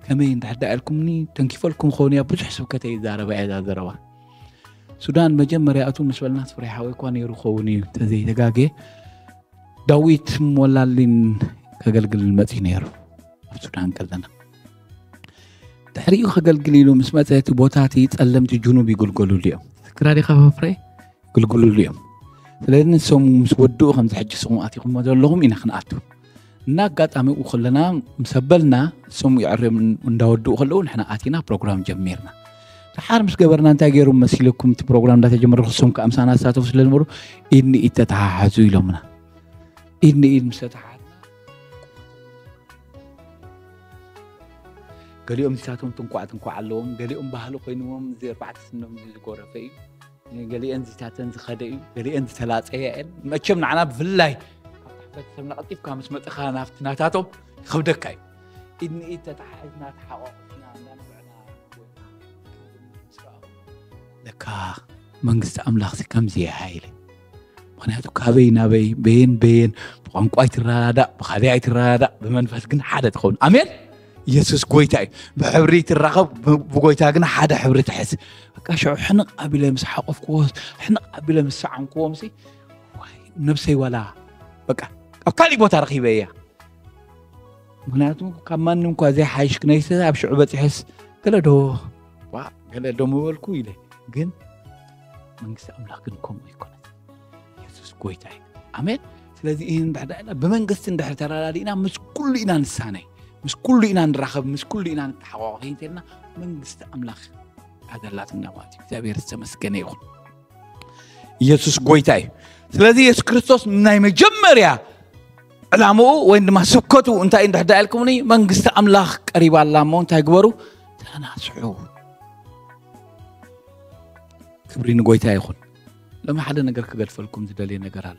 ከመይ እንድሕር ዳኣ ኢልኩምኒ ተንኪፈልኩም ኸውን እያ ብዙሕ ስብከተ ይዛረባ እያ እዛ ዘረባ። ሱዳን መጀመርያ እቱ ምስ በልና ስፍሬ ሓወይ እኳ ነይሩ ኸውን እዩ ተዘይተጋግየ ዳዊት ሞላሊን ከገልግል መፅዩ ነይሩ ኣብ ሱዳን ከለና። ድሕሪኡ ከገልግል ኢሉ ምስ መፀ እቲ ቦታ እቲ ፀለምቲ ጅኑብ ይግልገሉሉ እዮም። ትዝክራ ዲኻ ፍሬ? ይግልግሉሉ እዮም። ስለዚ ንሶም ምስ ወድኡ ከምዚ ሕጂ ስኹም ኣቲኹሞ ዘለኹም ኢና ክንኣቱ። እና ኣጋጣሚ ኡ ከለና ምስ ኣበልና እሶም ይዕርዮም እንዳወድኡ ከለዉ ንሕና ኣቲና ፕሮግራም ጀሚርና። ድሓር ምስ ገበርና እንታይ ገይሮም መሲለኩም እቲ ፕሮግራም እንዳተጀመረ ክሶም ከዓ ምሳና ዝሳተፉ ስለ ዝነበሩ ኢድ ንኢድ ተተሓሓዙ ኢሎምና። ኢድ ንኢድ ምስ ተተሓሓዝና ገሊኦም ዝሳቶም ትንኳዕ ትንኳዕ ኣለዎም፣ ገሊኦም ባህሊ ኮይንዎም እዚ ኣርባዕተ ስኖም እዚ ዝጎረፈ እዩ። ገሊአን ዝታተን ዝኸደ እዩ፣ ገሊአን ዝተላፀያ እየን። መቸም ንዓና ብፍላይ ካብ ታሕቲ ቤተሰብና ቀልጢፍካ ምስ መፅኻ ናብቲ ናታቶም ይኸብደካ እዩ። ኢድ ንኢድ ተተሓሒዝና ተሓቋቑፍና እንዳነበዕና ለካ መንግስቲ ኣምላኽሲ ከምዚ እያ ኢለ። ምኽንያቱ ካበይ ናበይ በየን በየን ብቋንቋ ኣይትረዳዳእ፣ ብኻሊእ ኣይትረዳዳእ፣ ብመንፈስ ግን ሓደ ትኸውን። ኣሜን። ኢየሱስ ጎይታ እዩ። ብሕብሪ ትራኸብ፣ ብ- ብጎይታ ግን ሓደ ሕብሪ ትሕዝ። በቃ ሽዑ ሕንቕ ኣቢለ ምስ ሓቆፍክዎ፣ ሕንቕ ኣቢለ ምስ ሰዓምክዎም ሲ ዋይ፣ ነብሰይ ዋላ በቃ ኣብ ካሊእ ቦታ ረኺበ እያ። ምኽንያቱ ካብ ማንም እኳ ዘይሓይሽ ክነይሰ ኣብ ሽዑ በፂሐስ ገለ ዶ ዋ ገለ ዶ ምበልኩ ኢለ። ግን መንግስቲ ኣምላኽ ግን ከምኡ ኣይኮነት። ኢየሱስ ጎይታ እዩ። ኣሜን። ስለዚ ይህን እንድሕር ዳኣ ኢልና ብመንግስቲ እንድሕር ተረዳዲእና ምስ ኩሉ ኢና ንሳነይ፣ ምስ ኩሉ ኢና ንራኸብ፣ ምስ ኩሉ ኢና ንተሓቋቋፍ። ይህን እንተልና መንግስቲ ኣምላኽ ኣዘላትና ማለት እዩ። እግዚኣብሔር ዝተመስገነ ይኹን። ኢየሱስ ጎይታ እዩ። ስለዚ ኢየሱስ ክርስቶስ ናይ መጀመርያ ዕላምኡ ወይ ድማ ስብከቱ እንታይ እንድሕር ዳኣ ኢልኩምኒ መንግስቲ ኣምላኽ ቀሪባ ኣላ እሞ እንታይ ግበሩ? ተናስሑ። ክብሪ ንጎይታ ይኹን። ሎሚ ሓደ ነገር ክገድፈልኩም ዝደልየ ነገር ኣሎ።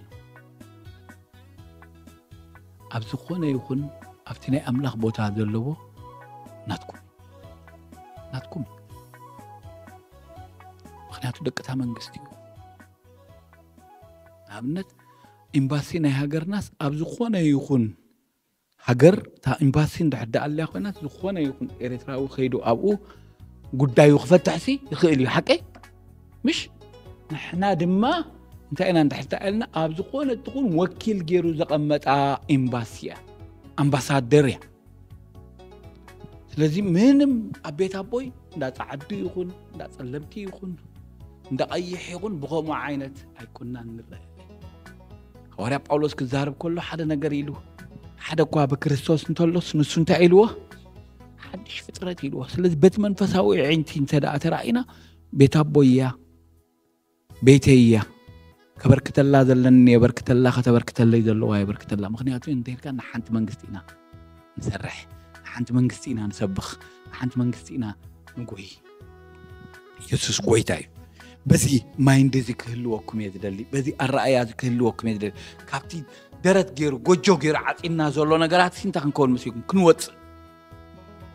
ኣብ ዝኾነ ይኹን ኣብቲ ናይ ኣምላኽ ቦታ ዘለዎ ናትኩም ናትኩም ምክንያቱ ደቅታ መንግስቲ እዩ። ንኣብነት ኤምባሲ ናይ ሃገርናስ ኣብ ዝኾነ ይኹን ሃገር እታ ኤምባሲ እንድሕር ደኣ ኣልያ ኮይና ዝኾነ ይኹን ኤርትራዊ ከይዱ ኣብኡ ጉዳዩ ክፈትሕሲ ይኽእል እዩ። ሓቀይ ምሽ? ንሕና ድማ እንታይ ኢና እንድሕር ተኣልና ኣብ ዝኾነ ትኹን ወኪል ገይሩ ዘቐመጣ ኤምባሲ እያ፣ ኣምባሳደር እያ። ስለዚ ምንም ኣብ ቤት ኣቦይ እንዳ ጻዓዱ ይኹን እንዳ ጸለምቲ ይኹን እንዳ ቀይሕ ይኹን ብኸምኡ ዓይነት ኣይኮናን ንረአ። ሃዋርያ ጳውሎስ ክዛረብ ከሎ ሓደ ነገር ኢሉ፣ ሓደ እኳ ብክርስቶስ እንተሎስ ንሱ እንታይ ኢልዎ? ሓድሽ ፍጥረት ኢልዎ። ስለዚ በቲ መንፈሳዊ ዕንቲ እንተ ደኣ ተራእይና ቤት ኣቦይ እያ፣ ቤተይ እያ፣ ከበርክተላ ዘለኒ የበርክተላ፣ ከተበርክተለይ ዘለዋ የበርክተላ። ምክንያቱ እንተልካ ንሓንቲ መንግስቲ ኢና ንሰርሕ፣ ንሓንቲ መንግስቲ ኢና ንሰብኽ፣ ንሓንቲ መንግስቲ ኢና ንጎይ። ኢየሱስ ጎይታ እዩ። በዚ ማይንድ እዚ ክህልወኩም እየ ዝደሊ፣ በዚ ኣረኣያ እዚ ክህልወኩም እየ ዝደሊ። ካብቲ ደረት ገይሩ ጎጆ ገይሩ ዓፂና ዘሎ ነገራት እንታይ ክንከውን መሲልኩም ክንወፅእ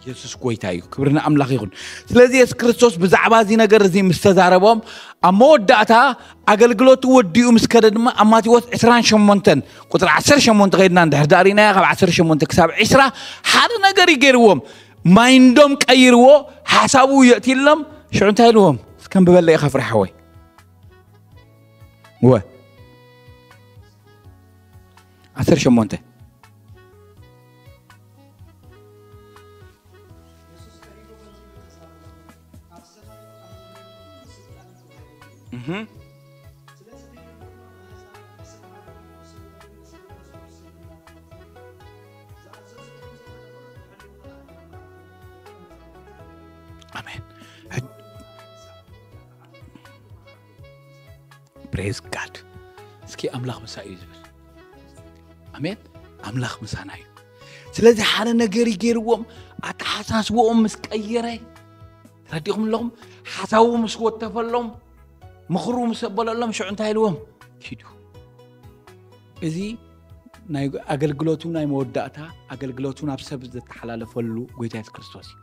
ኢየሱስ ጎይታ እዩ። ክብሪ ንኣምላኽ ይኹን። ስለዚ የሱስ ክርስቶስ ብዛዕባ እዚ ነገር እዚ ምስ ተዛረቦም ኣብ መወዳእታ ኣገልግሎቱ ወዲኡ ምስ ከደ ድማ ኣብ ማቴዎስ ዕስራን ሸሞንተን ቁፅሪ ዓሰርተ ሸሞንተ ከይድና እንድሕር ዳእ ርኢናዮ ካብ ዓሰርተ ሸሞንተ ክሳብ ዕስራ ሓደ ነገር እዩ ገይርዎም። ማይንዶም ቀይርዎ፣ ሓሳቡ የእትሎም። ሽዑ እንታይ ኢልዎም? እስከ ኣንብበለይ ኢኻ ፍረ ሓወይ። ወ ዓሰርተ ሸሞንተ ኣሜን። ፕሬዝ ጋድ። እስኪ ኣምላኽ ምሳ እዩ ዝብል። ኣሜን። ኣምላኽ ምሳና እዩ። ስለዚ ሓደ ነገር ይገይርዎም ኣተሓሳስቦኦም ምስ ቀየረ፣ ተረዲኹም ኣለኹም? ሓሳቡ ምስ ወተፈሎም፣ ምኽሩ ምስ ኣበለሎም ሽዑ እንታይ ኢልዎም? ኪዱ። እዚ ናይ ኣገልግሎቱ ናይ መወዳእታ ኣገልግሎቱ ናብ ሰብ ዘተሓላለፈሉ ጎይታ የሱስ ክርስቶስ እዩ።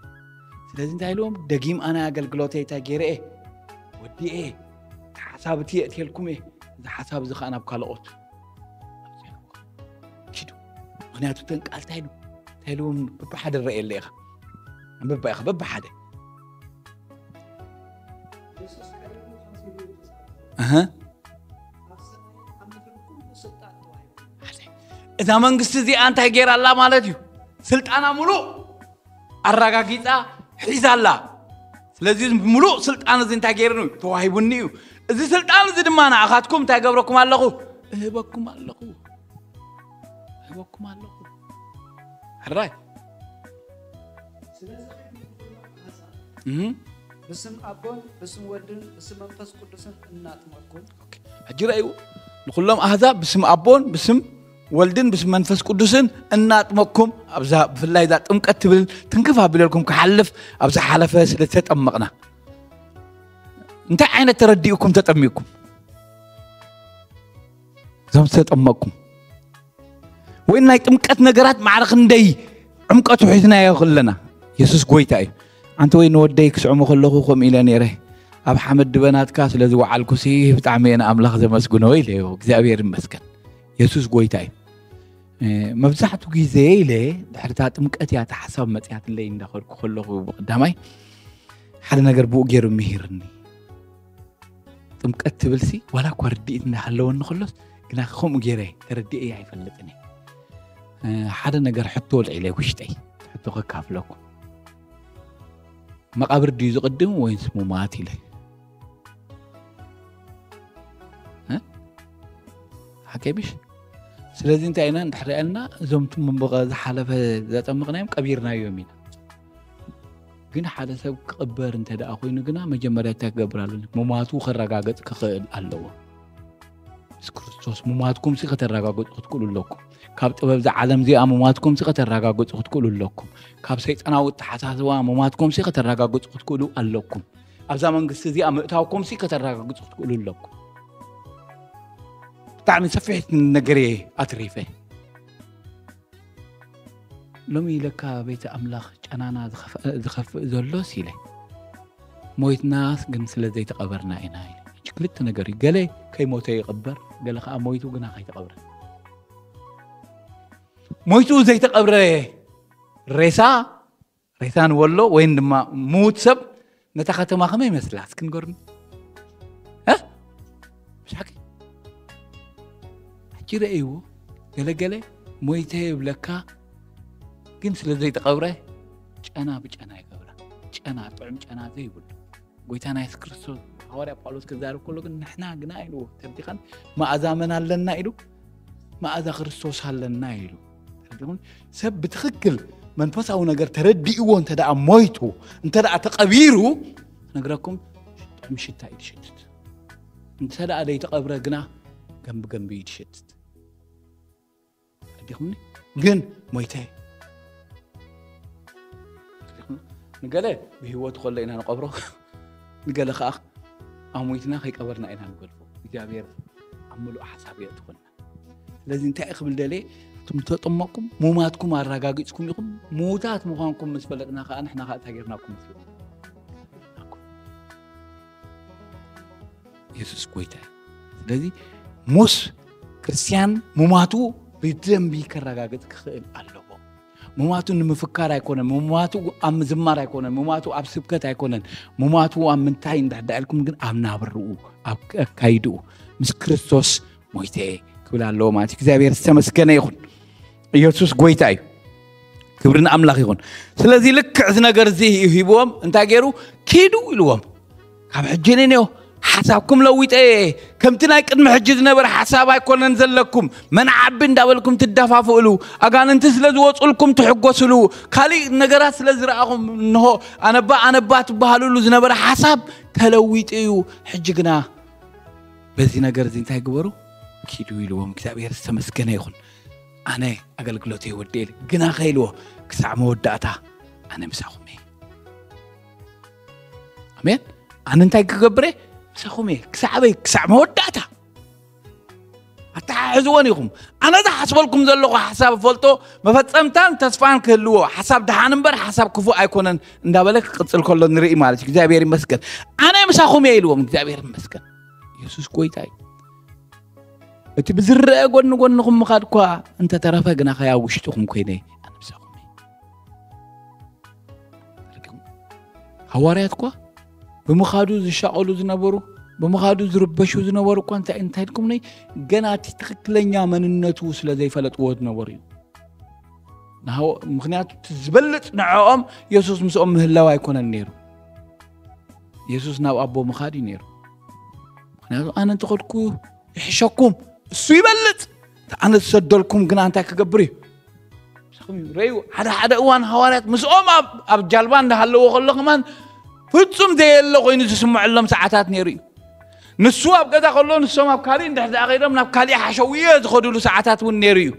ስለዚ እንታይ ኢልዎም? ደጊም ኣነ ኣገልግሎተይ እንታይ ገይረ እየ? ወዲኤ። እቲ ሓሳብ እቲ የእትየልኩም እየ። እዚ ሓሳብ እዚ ከዓ ናብ ካልኦት ኪዱ። ምክንያቱ እተን ቃል እንታይ ኢሉ እንታይ ኢልዎም? በብሓደ ረእየለ ኢኻ። ኣንብባ ኢኻ በብሓደ። እህ። እዛ መንግስቲ እዚኣ እንታይ ገይራ ኣላ ማለት እዩ? ስልጣና ሙሉእ ኣረጋጊፃ ሒዛ ኣላ። ስለዚ ሙሉእ ስልጣን እዚ እንታይ ገይሩኒ እዩ? ተዋሂቡኒ እዩ። እዚ ስልጣን እዚ ድማ ንኣኻትኩም እንታይ ገብረኩም ኣለኹ? እህበኩም ኣለኹ። እህበኩም ኣለኹ። ሕራይ። እህ። ብስም ኣቦን ብስም ወልድን ብስም መንፈስ ቅዱስን እናጥመቅኩም። ኦኬ። ሕጂ ረእይዎ። ንኹሎም ኣህዛብ ብስም ኣቦን ብስም ወልድን ብስም መንፈስ ቅዱስን እናጥመቅኩም ኣብዛ ብፍላይ እዛ ጥምቀት ትብል ትንክፍ ኣቢለልኩም ክሓልፍ ኣብ ዝሓለፈ ስለ ዝተጠመቕና እንታይ ዓይነት ተረዲኡኩም ተጠሚቅኩም? እዞም ዝተጠመቅኩም ወይ ናይ ጥምቀት ነገራት ማዕረ ክንደይ ዕምቀቱ ሒዝናዮ ከለና የሱስ ጎይታ እዩ። ኣንተ ወይ ንወደይ ክስዕሞ ከለኹ ከምኡ ኢለ ነይረ ኣብ ሓመድ ድበናትካ ስለ ዝወዓልኩሲ ብጣዕሚ እየ ንኣምላኽ ዘመስግኖ ኢለዮ። እግዚኣብሔር ይመስገን። የሱስ ጎይታ እዩ። እ፣ መብዛሕትኡ ግዜ ኢለ ድሕሪ እታ ጥምቀት እያ እታ ሓሳብ መፅያትለይ እንዳኸድኩ ከለኹ ብቐዳማይ ሓደ ነገር ብኡ ገይሩ ምሂርኒ። ጥምቀት ትብልሲ ዋላ እኳ ርድኢት እንዳሃለወኒ ከሎስ ግና ከምኡ ገይረ ተረዲኤ ኣይፈልጥን እየ። እ፣ ሓደ ነገር ሕቶ ኣልዒለ ውሽጠይ ሕቶ ከካፍለኩም። መቓብር ድዩ ዝቕድም ወይስ ሙማት ኢለ? እ? ሓቀይ ምሽ? ስለዚ እንታይ ኢና እንድሕር ያልና እዞም ትም በቐ ዝሓለፈ ዘጠመቕናዮም ቀቢርናዮም ኢና። ግን ሓደ ሰብ ክቕበር እንተ ደኣ ኮይኑ ግና መጀመርያ እንታይ ክገብር ኣለኒ? ሙማቱ ከረጋገጽ ክኽእል ኣለዎ። ምስ ክርስቶስ ሙማትኩም ሲ ከተረጋግጹ ክትክእሉ ኣለኩም። ካብ ጥበብ እዛ ዓለም እዚኣ ሙማትኩም ሲ ከተረጋግጹ ክትክእሉ ኣለኩም። ካብ ሰይጣናዊ ኣተሓሳስባ ሙማትኩም ሲ ከተረጋግጹ ክትክእሉ ኣለኩም። ኣብዛ መንግስቲ እዚኣ ምእታውኩም ሲ ከተረጋግጹ ክትክእሉ ኣለኩም። ብጣዕሚ ሰፊሕ ነገር እየ ኣትሪፈ። ሎሚ ኢለካ ቤተ ኣምላኽ ጨናና ዝኸፍእ ዘሎስ ኢለ፣ ሞይትናስ ግን ስለ ዘይተቐበርና ኢና ኢለ። ሕጂ ክልተ ነገር እዩ። ገለ ከይሞተ ይቕበር፣ ገለ ከኣ ሞይቱ ግና ከይተቐብረ። ሞይቱ ዘይተቐብረ ሬሳ፣ ሬሳ ንበሎ ወይም ድማ ምዉት ሰብ ነታ ከተማ ከመይ ይመስላ? እስኪ ንገሩኒ። እ? ብሻቂ? ሕጂ ረእይዎ። ገለገለ ሞይተ ይብለካ፣ ግን ስለ ዘይተቐብረ ጨና ብጨና ይገብራ። ጨና፣ ጥዑም ጨና ዘይብሉ። ጎይታና የሱስ ክርስቶስ፣ ሃዋርያ ጳውሎስ ክዛረብ ከሎ ግን ንሕና ግና ኢልዎ፣ ተረዲኻን? መኣዛ መን ኣለና ኢሉ? መኣዛ ክርስቶስ ኣለና ኢሉ። ተረዲኹም? ሰብ ብትኽክል መንፈሳዊ ነገር ተረዲእዎ እንተ ደኣ ሞይቱ፣ እንተ ደኣ ተቐቢሩ፣ ክነግረኩም ጥዑም ሽታ እዩ ዝሸትት። እንተ ደኣ ዘይተቐብረ ግና ገንቢ ገንቢ እዩ ዝሸትት። ተረዲኹምኒ? ግን ሞይተ። ንገለ ብህይወት ከሎ ኢና ንቐብሮ፣ ንገለ ከኣ ኣሞይትና ከይቀበርና ኢና ንገድፎ። እግዚኣብሔር ኣብ ምሉእ ሓሳብ የእትወና። ስለዚ እንታይ ክብል ደልየ፣ እቶም ተጠመቕኩም ሙማትኩም ኣረጋጊጽኩም ኢኹም። ምዉታት ምዃንኩም ምስ ፈለጥና ከኣ ንሕና ከኣ እንታይ ጌርናኩም? የሱስ ጎይታ እዩ። ስለዚ ሙስ ክርስትያን ሙማቱ ብደንቢ ከረጋግጽ ክኽእል ኣለዎ። ሙማቱ ንምፍካር ኣይኮነን፣ ሙማቱ ኣብ ምዝማር ኣይኮነን፣ ሙማቱ ኣብ ስብከት ኣይኮነን፣ ሙማቱ ኣብ ምንታይ እንድሕር ኢልኩም ግን ኣብ ናብርኡ፣ ኣብ ኣካይድኡ ምስ ክርስቶስ ሞይተ ክብል ኣለዎ ማለት እዩ። እግዚኣብሔር ዝተመስገነ ይኹን። ኢየሱስ ጎይታ እዩ። ክብሪ ንኣምላኽ ይኹን። ስለዚ ልክዕ እዚ ነገር እዚ እዩ ሂብዎም፣ እንታይ ገይሩ? ኪዱ ኢልዎም። ካብ ሕጂ ንንዮ ሓሳብኩም ለዊጠ እየ። ከምቲ ናይ ቅድሚ ሕጂ ዝነበረ ሓሳብ ኣይኮነን ዘለኩም። መን ዓቢ እንዳበልኩም ትደፋፍእሉ፣ ኣጋንንቲ ስለ ዝወጹልኩም ትሕጎስሉ፣ ካሊእ ነገራት ስለ ዝረኣኹም፣ እንሆ ኣነባ ኣነባ ትበሃሉሉ ዝነበረ ሓሳብ ተለዊጡ እዩ። ሕጂ ግና በዚ ነገር እዚ እንታይ ግበሩ? ኪዱ ኢልዎም። እግዚኣብሔር ዝተመስገነ ይኹን። ኣነ ኣገልግሎተይ ወዲኤ ኢለ ግና ከ ኢልዎ፣ ክሳዕ መወዳእታ ኣነ ምሳኹም እየ። ኣሜን። ኣነ እንታይ ክገብር እየ? ምሳኹም እየ። ክሳዕ ኣበይ? ክሳዕ መወዳእታ። ኣተሓሕዝዎን ኢኹም። ኣነ ዝሓስበልኩም ዘለኹ ሓሳብ እፈልጦ፣ መፈጸምታን ተስፋን ክህልዎ፣ ሓሳብ ደሓን እምበር ሓሳብ ክፉእ ኣይኮነን እንዳበለ ክቕጽል ከሎ ንርኢ ማለት እዩ። እግዚኣብሔር ይመስገን። ኣነ ምሳኹም እየ ኢልዎም። እግዚኣብሔር ይመስገን። የሱስ ጎይታ እዩ። እቲ ብዝረአ ጎኒ ጎንኹም ምኻድ እኳ እንተተረፈ፣ ግና ኸያ ውሽጥኹም ኮይነ ኣነ ምሳኹም እየ። ሃዋርያት እኳ ብምኻዱ ዝሻቐሉ ዝነበሩ፣ ብምኻዱ ዝርበሹ ዝነበሩ እኳ እንታይ፣ እንታይ ኢልኩም ነይ? ገና እቲ ትኽክለኛ መንነቱ ስለ ዘይፈለጥዎ ዝነበሩ እዩ። ንሃው-፣ ምኽንያቱ እቲ ዝበልጽ ንዕኦም የሱስ ምስኦም ምህላው ኣይኮነን ነይሩ። የሱስ ናብ ኣቦ ምኻድ እዩ ነይሩ። ምኽንያቱ ኣነ እንተኸድኩ ይሕሸኩም፣ እሱ ይበልጽ። እቲ ኣነ ዝሰደልኩም ግና እንታይ ክገብር እዩ? ምሳኹም እዩ። ረዩ፣ ሓደ ሓደ እዋን ሃዋርያት ምስኦም ኣብ፣ ኣብ ጃልባ እንዳሃለዎ ከሎ ከማን ፍጹም ዘየለ ኮይኑ ዝስምዐሎም ሰዓታት ነይሩ እዩ። ንሱ ኣብ ገዛ ከሎ ንሶም ኣብ ካሊእ እንድሕር ደኣ ከይዶም ናብ ካሊእ ሓሸውየ ዝኸዱሉ ሰዓታት እውን ነይሩ እዩ።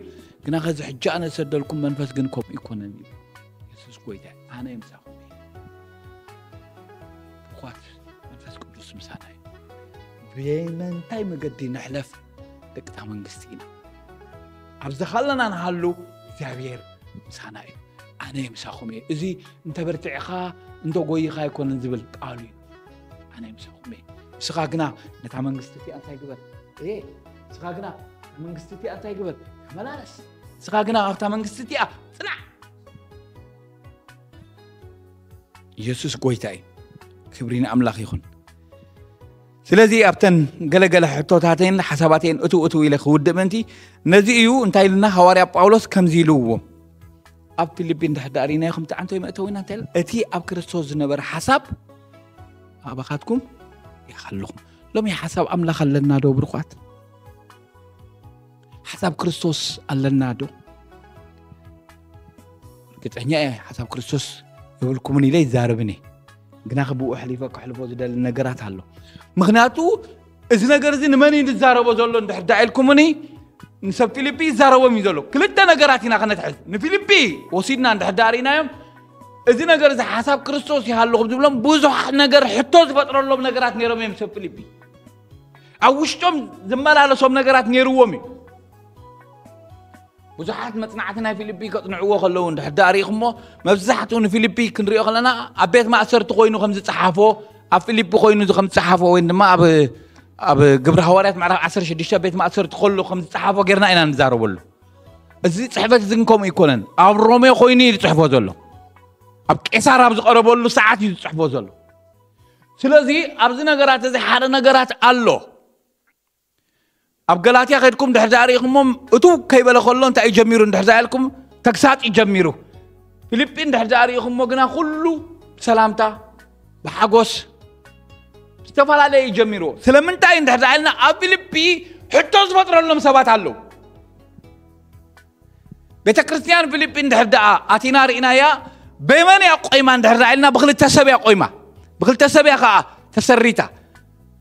ግና ከዚ ሕጂ ኣነ ዝሰደልኩም መንፈስ ግን ከምኡ ይኮነን እዩ። የሱስ ጎይታ እዩ። ኣነ ምሳኹም እየ። ብኳት መንፈስ ቅዱስ ምሳና እዩ። ብመንታይ መገዲ ንሕለፍ ደቅታ መንግስቲ ኢና። ኣብ ዝኻለና ንሃሉ እግዚኣብሔር ምሳና እዩ። ኣነ ምሳኹም እየ። እዚ እንተ በርቲዕኻ እንተ ጎይኻ ኣይኮነን ዝብል ቃሉ እዩ። ኣነ ምሳኹም እየ። ንስኻ ግና ነታ መንግስቲ እቲኣ እንታይ ግበር? እየ። ንስኻ ግና ነታ መንግስቲ እቲኣ እንታይ ግበር? ተመላለስ። ንስኻ ግና ኣብታ መንግስቲ እቲኣ ጽናዕ። የሱስ ጎይታ እዩ። ክብሪ ንኣምላኽ ይኹን። ስለዚ ኣብተን ገለገለ ሕቶታተይን ሓሳባተይን እትው እትው ኢለ ክውድእ ምእንቲ፣ ነዚ እዩ እንታይ ኢልና ሃዋርያ ጳውሎስ ከምዚ ኢልዎም። ኣብ ፊልጲ እንድሕር ደኣ ርኢናዮ ከምቲ ዓንቶ መእተዊና እንታይ ኢሉ? እቲ ኣብ ክርስቶስ ዝነበረ ሓሳብ ኣባኻትኩም ይሃልኹም። ሎሚ ሓሳብ ኣምላኽ ኣለና ዶ ብሩኻት? ሓሳብ ክርስቶስ ኣለና ዶ? ርግጸኛ እየ ሓሳብ ክርስቶስ የብልኩምን ኢለ ይዛረብን እየ። ግና ብኡ ኣሕሊፈ ከሕልፎ ዝደሊ ነገራት ኣሎ። ምኽንያቱ እዚ ነገር እዚ ንመን እዩ ዝዛረቦ ዘሎ እንድሕር ደኣ ኢልኩምኒ፣ ንሰብ ፊልጲ ይዛረቦም እዩ ዘሎ። ክልተ ነገራት ኢና ከነትሕዝ። ንፊልጲ ወሲድና እንድሕር ደኣ ርኢናዮም፣ እዚ ነገር እዚ ሓሳብ ክርስቶስ ይሃልኹም ዝብሎም ብዙሕ ነገር ሕቶ ዝፈጥረሎም ነገራት ነይሮም እዮም። ሰብ ፊልጲ ኣብ ውሽጦም ዝመላለሶም ነገራት ነይርዎም እዩ። ብዙሓት መጽናዕቲ ናይ ፊልጲ ከጽንዕዎ ከለዉ እንድሕር ደኣ ርኢኹሞ፣ መብዛሕትኡ ንፊልጲ ክንሪኦ ከለና ኣብ ቤት ማእሰርቲ ኮይኑ ከም ዝጸሓፎ፣ ኣብ ፊልጲ ኮይኑ ከም ዝጸሓፎ ወይ ድማ ኣብ ኣብ ግብሪ ሃዋርያት ምዕራፍ ዓሰርተ ሽዱሽተ ቤት ማእሰርቲ ከሎ ከም ዝጸሓፎ ጌርና ኢና ንዛረበሉ። እዚ ጽሕፈት እዚ ግን ከምኡ ኣይኮነን። ኣብ ሮሜ ኮይኑ እዩ ዝጽሕፎ ዘሎ። ኣብ ቄሳር ኣብ ዝቐረበሉ ሰዓት እዩ ዝጽሕፎ ዘሎ። ስለዚ ኣብዚ ነገራት እዚ ሓደ ነገራት ኣሎ። ኣብ ገላትያ ከድኩም ድሕር ዳኣ ርኢኹሞም፣ እቱ ከይበለ ከሎ እንታይ እዩ ጀሚሩ እንድሕር ዳኣ ኢልኩም፣ ተግሳጽ እዩ ጀሚሩ። ፊልጲ እንድሕር ዳኣ ርኢኹሞ ግና ኩሉ ብሰላምታ፣ ብሓጎስ፣ ዝተፈላለየ እዩ ጀሚርዎ። ስለምንታይ እንድሕር ዳኣ ኢልና፣ ኣብ ፊልጲ ሕቶ ዝፈጥረሎም ሰባት ኣለዉ። ቤተ ክርስቲያን ፊልጲ እንድሕር ደኣ ኣቲና ርኢናያ፣ በመን እያ ቆይማ እንድሕር ደኣ ኢልና፣ ብክልተ ሰብ እያ ቆይማ። ብክልተ ሰብ እያ ከኣ ተሰሪታ።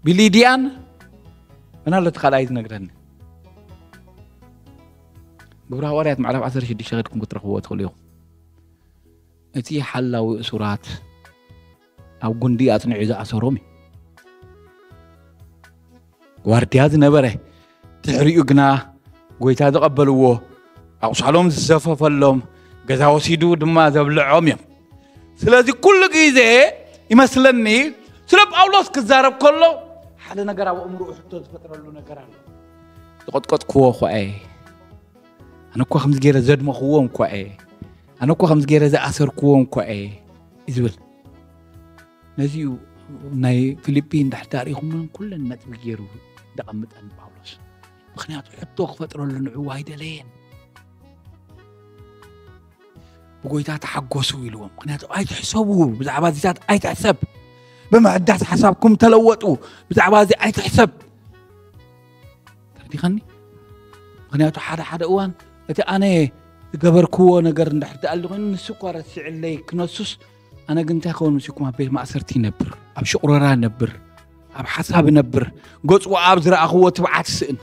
ብሊድያን መን ኣሎ እቲ ካልኣይ ዝነግረኒ? ግብሪ ሃዋርያት ምዕራፍ ዓሰርተ ሽዱሽተ ከድኩም ክትረኽብዎ ትኽእሉ ኢኹም። እቲ ሓላዊ እሱራት ኣብ ጉንዲ ኣጽኒዑ ዝኣሰሮም እዩ። ዋርድያ ዝነበረ፣ ድሕሪኡ ግና ጎይታ ዝቐበልዎ፣ ኣቑሳሎም ዝሰፈፈሎም፣ ገዛ ወሲዱ ድማ ዘብልዖም እዮም። ስለዚ ኩሉ ግዜ ይመስለኒ ስለ ጳውሎስ ክዛረብ ከሎ ሓደ ነገር ኣብ ኣእምሮኡ ሕቶ ዝፈጥረሉ ነገር ኣሎ። ዝቐጥቀጥክዎ እኳ እየ፣ ኣነ እኳ ከምዚ ገይረ ዘድመኽዎም እኳ እየ፣ ኣነ እኳ ከምዚ ገይረ ዝኣሰርክዎም እኳ እየ እዩ ዝብል። ነዚኡ ናይ ፊልጲ እንድሕር ዳኣ ርኢኹምለን ኩለን ነጥቢ ገይሩ ዘቐምጠን ጳውሎስ። ምኽንያቱ ሕቶ ክፈጥረሉ ንዕኡ ኣይደለየን። ብጎይታ ተሓጎሱ ኢልዎም። ምኽንያቱ ኣይትሕሰቡ፣ ብዛዕባ እዚታት ኣይትሕሰብ። ብምሕዳስ ሓሳብኩም ተለወጡ፣ ብዛዕባ እዚ ኣይትሕሰብ። ተረዲኸኒ? ምኽንያቱ ሓደ ሓደ እዋን እቲ ኣነ ዝገበርክዎ ነገር እንድሕር ደኣ ኣሎ ኮይኑ ንሱ እኳ ረሲዕለይ ክነሱስ፣ ኣነ ግን እንታይ ክኸውን ምስ ኢልኩም ኣብ ቤት ማእሰርቲ ይነብር፣ ኣብ ሽቑረራ ይነብር፣ ኣብ ሓሳብ ይነብር፣ ገጹ ኣብ ዝረኣኽዎ ትብዓት ይስእን።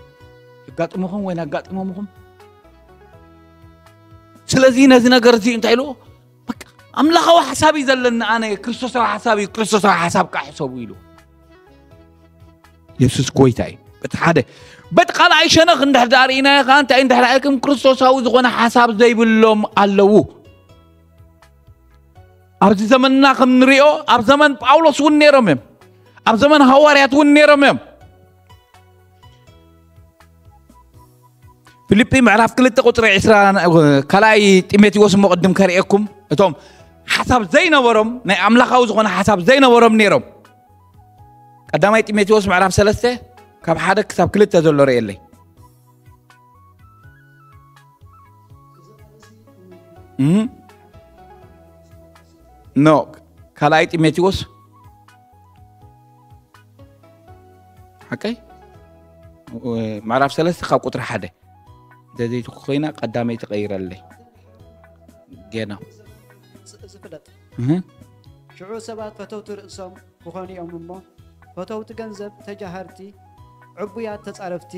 የጋጥመኹም ወይ ኣጋጢሞምኹም? ስለዚ ነዚ ነገር እዚ እንታይ ኢልዎ? በቃ ኣምላኻዊ ሓሳብ እዩ ዘለኒ ኣነ፣ ክርስቶሳዊ ሓሳብ እዩ፣ ክርስቶሳዊ ሓሳብ ከዓ ሕሰቡ ኢሉ። የሱስ ጎይታ እዩ። በቲ ሓደ። በቲ ካልኣይ ሸነኽ እንድሕር ደኣ ርኢናዮ ከዓ እንታይ እንድሕር ኢልኩም ክርስቶሳዊ ዝኾነ ሓሳብ ዘይብሎም ኣለዉ። ኣብዚ ዘመንና ከም ንሪኦ ኣብ ዘመን ጳውሎስ እውን ነይሮም እዮም። ኣብ ዘመን ሃዋርያት እውን ነይሮም እዮም። ፊልጲ ምዕራፍ ክልተ ቁፅሪ ዕስራ፣ ካልኣይ ጢሞቴዎስ እሞ ቅድም ከርእየኩም፣ እቶም ሓሳብ ዘይነበሮም፣ ናይ ኣምላኻዊ ዝኾነ ሓሳብ ዘይነበሮም ነይሮም። ቀዳማይ ጢሞቴዎስ ምዕራፍ ሰለስተ ካብ ሓደ ክሳብ ክልተ ዘሎ ርእየለይ። እህ። ኖ፣ ካልኣይ ጢሞቴዎስ ሓቀይ ምዕራፍ ሰለስተ ካብ ቁፅሪ ሓደ እንተዘይትኮይና ቀዳመይ ትቐይረለይ። ጌና ዝፍለጥ። እህ። ሽዑ ሰባት ፈተውቲ ርእሶም ክኾኑ እዮም እሞ፣ ፈተውቲ ገንዘብ፣ ተጃሃርቲ፣ ዕቡያት፣ ተጻረፍቲ፣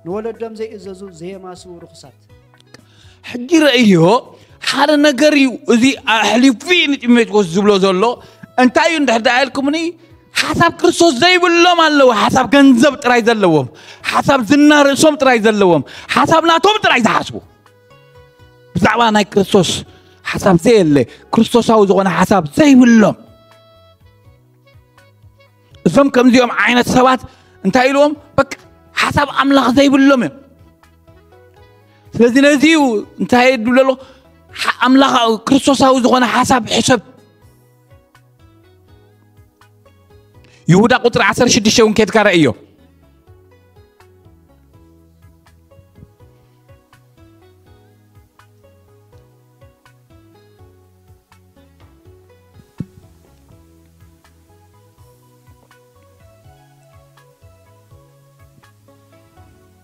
ንወለዶም ዘይእዘዙ፣ ዘየማስዉ፣ ርኹሳት። ሕጂ ረእዮ፣ ሓደ ነገር እዩ እዚ ኣሕሊፉ ንጢሞቴዎስ ዝብሎ ዘሎ። እንታይ እዩ እንድሕር ደኣ ኢልኩምኒ፣ ሓሳብ ክርስቶስ ዘይብሎም ኣለዉ፣ ሓሳብ ገንዘብ ጥራይ ዘለዎም፣ ሓሳብ ዝና ርእሶም ጥራይ ዘለዎም፣ ሓሳብ ናቶም ጥራይ ዝሓስቡ። ብዛዕባ ናይ ክርስቶስ ሓሳብ ዘየለ፣ ክርስቶሳዊ ዝኾነ ሓሳብ ዘይብሎም። እዞም ከምዚኦም ዓይነት ሰባት እንታይ ኢልዎም? በቃ ሓሳብ ኣምላኽ ዘይብሎም እዮም። ስለዚ ነዚ እዩ እንታይ ድብሎ ኣሎ? ሓ-፣ ኣምላኽ ክርስቶሳዊ ዝኾነ ሓሳብ ሕሰብ። ይሁዳ ቁፅሪ ዓሰርተ ሽዱሽተ እውን ኬድካ ረእዮ።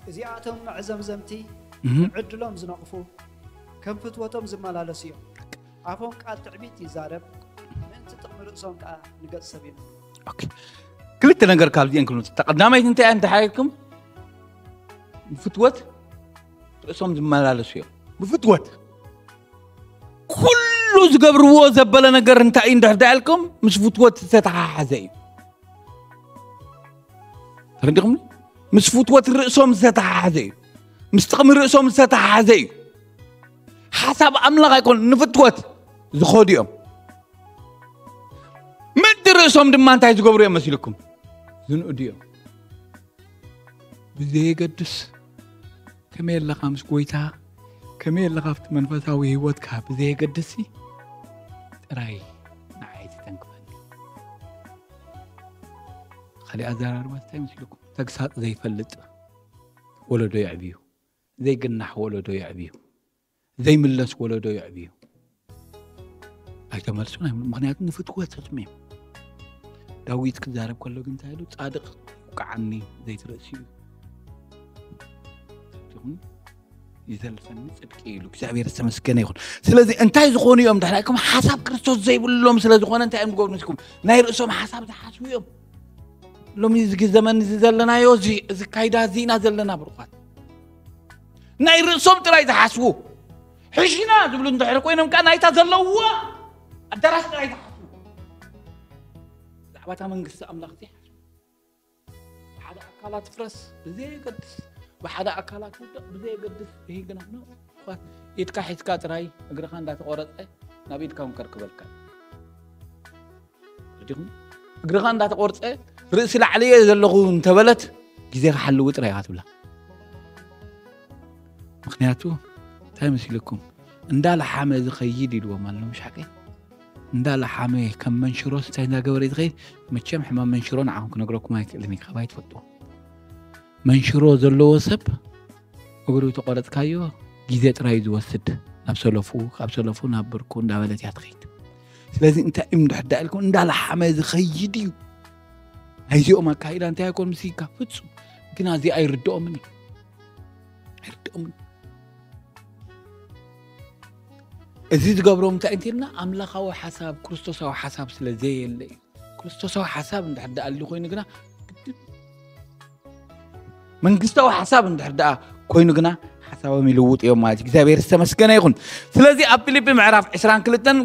እዚኣቶም መዕዘምዘምቲ፣ እህ። ንዕድሎም ዝነቕፉ፣ ከም ፍትወቶም ዝመላለሱ እዮም። ኣፎም ቃል ትዕቢት ይዛረብ፣ ምእንቲ ጥቕሚ ርእሶም ከኣ ንገጽ ሰብ ይምኑ። ኦኬ። ክልተ ነገር ካብዚአን ክብሉ። እታ ቀዳመይቲ እንታይ እያ እንተሓይልኩም? ብፍትወት ርእሶም ዝመላለሱ እዮም። ብፍትወት። ኩሉ ዝገብርዎ ዘበለ ነገር እንታይ እዩ እንድሕር ደኣ ኢልኩም? ምስ ፍትወት ዝተተሓሓዘ እዩ። ተረዲኹም? ምስ ፍትወት ርእሶም ዝተተሓሓዘ እዩ። ምስ ጥቕሚ ርእሶም ዝተተሓሓዘ እዩ። ሓሳብ ኣምላኽ ኣይኮን ንፍትወት ዝኸዱ እዮም። ምእንቲ ርእሶም ድማ እንታይ ዝገብሩ እዮም መሲልኩም? ዝንእዱ እዮም። ብዘየገድስ ከመይ ኣለኻ ምስ ጎይታ፣ ከመይ ኣለኻ ኣብቲ መንፈሳዊ ህይወትካ ብዘየገድስ ጥራይ ንዓይ ትተንክፈኒ። ካሊእ ኣዘራርባ እንታይ መሲልኩም? ተግሳጽ ዘይፈልጥ ወለዶ የዕብዩ፣ ዘይግናሕ ወለዶ የዕብዩ፣ ዘይምለስ ወለዶ የዕብዩ። ኣይተመልሱን ኣይም- ምክንያቱ ንፍትወት ተጥምዮም። ዳዊት ክዛረብ ከሎ ግን እንታይ ኢሉ? ጻድቅ ይውቃዓኒ ዘይትርእሲ እዩ ይዘልፈኒ ጽድቂ ኢሉ። እግዚኣብሔር ዝተመስገነ ይኹን። ስለዚ እንታይ ዝኾኑ እዮም ድሕራይ ከም ሓሳብ ክርስቶስ ዘይብሎም ስለ ዝኾነ እንታይ እዮም ዝገብሩ ንስኩም ናይ ርእሶም ሓሳብ ዝሓስቡ እዮም። ሎሚ እዚ ዘመን እዚ ዘለናዮ እዚ እዚ ካይዳ እዚ ኢና ዘለና ብሩኻት። ናይ ርእሶም ጥራይ ዝሓስቡ ሕሽና ዝብሉ እንድሕር ኮይኖም ከዓ ናይታ ዘለውዋ ኣዳራሽ ጥራይ ዝሓስቡ ብዛዕባታ መንግስቲ ኣምላኽ ዘይሓስቡ ብሓደ ኣካላት ፍረስ ብዘየገድስ ብሓደ ኣካላት ውደቕ ብዘየገድስ ይህግና ኢድካ ሒዝካ ጥራይ እግርኻ እንዳተቆረፀ ናብ ኢድካ እውን ከርክበልካ ዲኹም እግርኻ እንዳተቆርፀ ርእሲ ላዕለየ ዘለኹ እንተበለት ግዜ ክሓልዊ ጥራይ ኢኻ ትብላ። ምክንያቱ እንታይ መሲልኩም እንዳለሓመ ዝኸይድ ኢልዎም ኣሎ ምሽ ሓቀይ እንዳለሓመ ከም መንሽሮስ እንታይ እንዳገበረ ዝኸይድ መቸም ሕማም መንሽሮ ንዓኹም ክነግረኩም ኣይክእልን እዩ ካብ ኣይትፈልጥዎ መንሽሮ ዘለዎ ሰብ እግሩ ተቆረፅካዮ ግዜ ጥራይ ዝወስድ ናብ ሰለፉ ካብ ሰለፉ ናብ ብርኩ እንዳበለት እያ ትኸይድ ስለዚ እንታይ እዮም ድሕዳ ኢልኩም እንዳለሓመ ዝኸይድ እዩ ናይዚኦም ኣካይዳ እንታይ ኣይኮን ምስካ ፍፁም ግን ኣዚ ኣይርድኦምን እዩ ኣይርድኦምን እዚ ዝገብሮም እንታይ እንተልና ኣምላኻዊ ሓሳብ ክርስቶሳዊ ሓሳብ ስለ ዘየለ እዩ ክርስቶሳዊ ሓሳብ እንድሕር ደኣ ኣሉ ኮይኑ ግና ግድን መንግስታዊ ሓሳብ እንድሕር ደኣ ኮይኑ ግና ሓሳቦም ይልውጡ እዮም ማለት እዩ እግዚኣብሔር ዝተመስገነ ይኹን ስለዚ ኣብ ፊልጲ ምዕራፍ ዕስራን ክልተን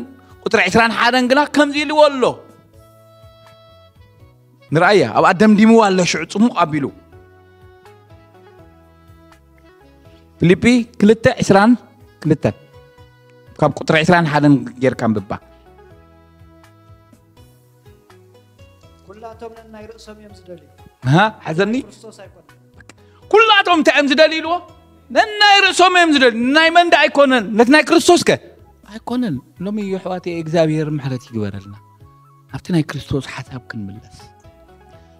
ቁጥሪ ዕስራን ሓደን ግና ከምዚ ኢልዎ ኣሎ ንርኣያ ኣብኣ ደምዲምዋ ኣሎ ሽዑ ፅሙቕ ኣቢሉ ፊልጲ ክልተ ዕስራን ክልተን ካብ ቁጥሪ ዕስራን ሓደን ጌርካ ኣንብባ ኩላቶም ነናይ ርእሶም እዮም ዝደልዩ ሃ ሓዘኒ ክርስቶስ ኣይኮነ ኩላቶም እንታይ እዮም ዝደልዩ ኢልዎ ነናይ ርእሶም እዮም ዝደልዩ ናይ መን ዳ ኣይኮነን ነቲ ናይ ክርስቶስ ከ ኣይኮነን ሎሚ ይሕዋት እግዚኣብሔር ምሕረት ይግበረልና ኣብቲ ናይ ክርስቶስ ሓሳብ ክንምለስ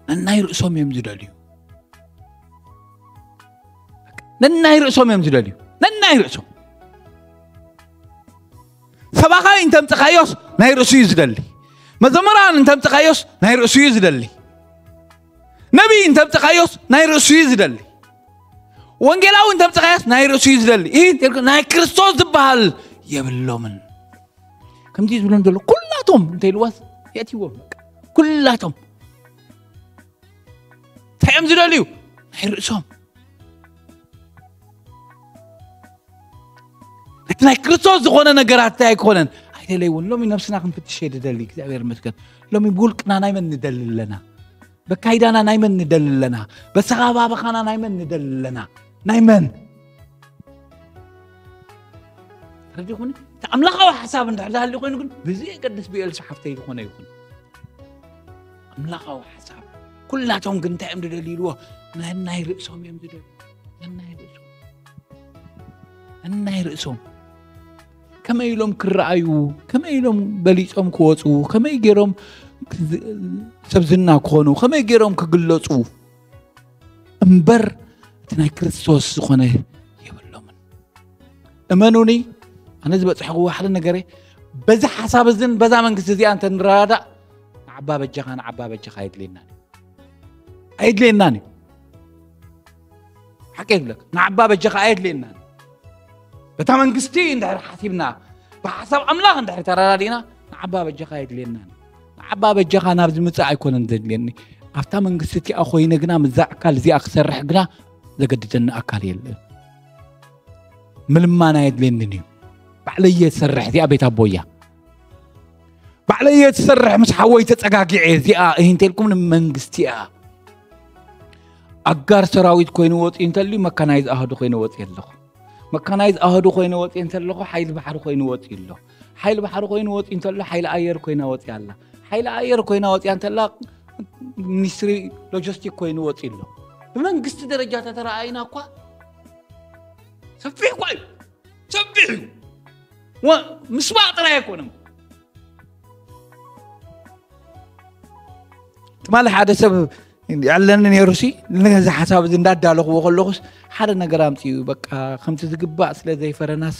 ነናይ ርእሶም እዮም ዝደልዩ ነናይ ርእሶም እዮም ዝደልዩ ነናይ ርእሶም ሰባኻይ እንተምፅኻዮስ ናይ ርእሱ እዩ ዝደሊ መዘምራን እንተምፅኻዮስ ናይ ርእሱ እዩ ዝደሊ ነቢይ እንተምፅኻዮስ ናይ ርእሱ እዩ ዝደሊ ወንጌላዊ እንተምፅኻዮስ ናይ ርእሱ እዩ ዝደሊ ይህ ናይ ክርስቶስ ዝበሃል የብሎምን ከምዚ ዝብሎም ዘሎ ኩላቶም እንተ ኢልዋስ የእትዎም ኩላቶም እንታይ እዮም ዝደልዩ ናይ ርእሶም እቲ ናይ ክርስቶስ ዝኾነ ነገራት እንታይ ኣይኮነን ኣይደለይ እውን ሎሚ ነብስና ክንፍትሽ እየ ዝደሊ እግዚኣብሔር ይመስገን ሎሚ ብውልቅና ናይ መን ንደሊ ኣለና በካይዳና ናይ መን ንደሊ ኣለና በሰኻባብኻና ናይ መን ንደሊ ኣለና ናይ መን ተረዲኹኒ እቲ ኣምላኻዊ ሓሳብ እንድሕር ዝሃሊ ኮይኑ ግን ብዘየገድስ ብኤልሳ ሓፍተይ ዝኾነ ይኹን ኣምላኻዊ ሓሳብ ኩላቶም ግን እንታይ እዮም ዝደልዩ ኢልዎ ነናይ ርእሶም እዮም ዝደልዩ ነናይ ርእሶም ነናይ ርእሶም ከመይ ኢሎም ክረኣዩ ከመይ ኢሎም በሊፆም ክወፁ ከመይ ገይሮም ክዝ- ሰብ ዝና ክኾኑ ከመይ ገይሮም ክግለፁ እምበር እቲ ናይ ክርስቶስ ዝኾነ የብሎምን እመኑኒ ኣነ ዝበፅሐኽዎ ሓደ ነገረ በዚ ሓሳብ እዝን በዛ መንግስቲ እዚኣ እንተ ንረዳዳእ ንዓባ በጃኻ ንዓባ በጃኻ የድልየና ኣየድልየናን እዩ ሓቂ ይብለካ ንዓባ በጃኻ ኣየድልየናን በታ መንግስቲ እንድሕር ሓሲብና ብሓሳብ ኣምላኽ እንድሕር ተረዳዲእና ንዓባ በጃኻ የድልየናን ንዓባ በጃኻ ናብዚ ምፅእ ኣይኮነን ዘድልየኒ ኣብታ መንግስቲ እቲኣ ኮይነ ግና ምዛ ኣካል እዚኣ ክሰርሕ ግና ዘገድደኒ ኣካል የለን ምልማን ኣየድልየንን እዩ ባዕለየ ዝሰርሕ እዚኣ ቤት ኣቦያ ባዕለየ ዝሰርሕ ምስ ሓወይ ተፀጋጊዐ እዚኣ እሂ እንተልኩም ንመንግስቲ እያ ኣጋር ሰራዊት ኮይኑ ወፂኡ እንተልዩ መካናይዝ ኣህዱ ኮይነ ወፂ ኣለኹ መካናይዝ ኣህዱ ኮይነ ወፅየ እንተለኹ ሓይሊ ባሕሪ ኮይኑ ወፅዩ ኣሎ። ሓይሊ ባሕሪ ኮይኑ ወፅዩ እንተሎ ሓይሊ ኣየር ኮይና ወፅያ ኣላ። ሓይሊ ኣየር ኮይና ወፅያ እንተላ ሚኒስትሪ ሎጂስቲክ ኮይኑ ወፅዩ ኣሎ። ብመንግስቲ ደረጃ ተተረኣይና እኳ ሰፊሕ እኳ እዩ። ሰፊሕ እዩ። ወ- ምስባቕ ጥራይ ኣይኮነም። ትማሊ ሓደ ሰብ ያለኒ ነይሩ ሲ፣ ነዚ ሓሳብ እዚ እንዳዳለኽዎ ከለኹስ ሓደ ነገር ኣምፅኡ። በቃ ከምቲ ዝግባእ ስለ ዘይፈረናስ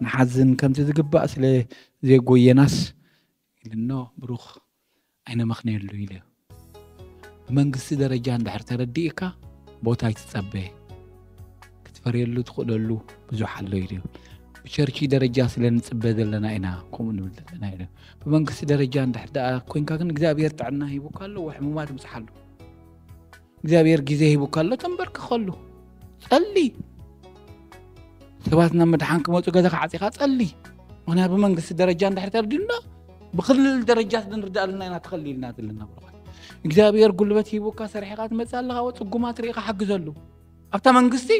ንሓዝን፣ ከምቲ ዝግባእ ስለ ዘይጎየናስ ኢልኖ ብሩኽ ኣይነመኽነየሉ ኢለ። ብመንግስቲ ደረጃ እንድሕር ተረዲእካ ቦታ ኣይትጸበ። ክትፈርየሉ ትኽእለሉ ብዙሕ ኣሎ ኢሉ። ብቸርቺ ደረጃ ስለ ንጽበ ዘለና ኢና ከምኡ ንብል ዘለና ኢሉ። ብመንግስቲ ደረጃ እንድሕር ደኣ ኮንካ ግን እግዚኣብሔር ጥዕና ሂቡካ ኣሎ፣ ሕሙማት ምጽሓሉ። እግዚኣብሔር ግዜ ሂቡካ ኣሎ፣ ተንበርክኸሉ። ጸሊ። ሰባት ናብ ምድሓን ክመፁ ገዛኻ ዓፂኻ ጸሊ። ምክንያቱ ብመንግስቲ ደረጃ እንድሕር ተረዲኡና ብክልል ደረጃ ንርዳእ ኣለና ኢና ተኸሊልና ዘለና ብሩኻት። እግዚኣብሔር ጉልበት ሂቡካ ሰሪሕኻ ትመፅእ ኣለኻ፣ ወ ፅጉማት ርኢኻ ሓግዘሉ። ኣብታ መንግስቲ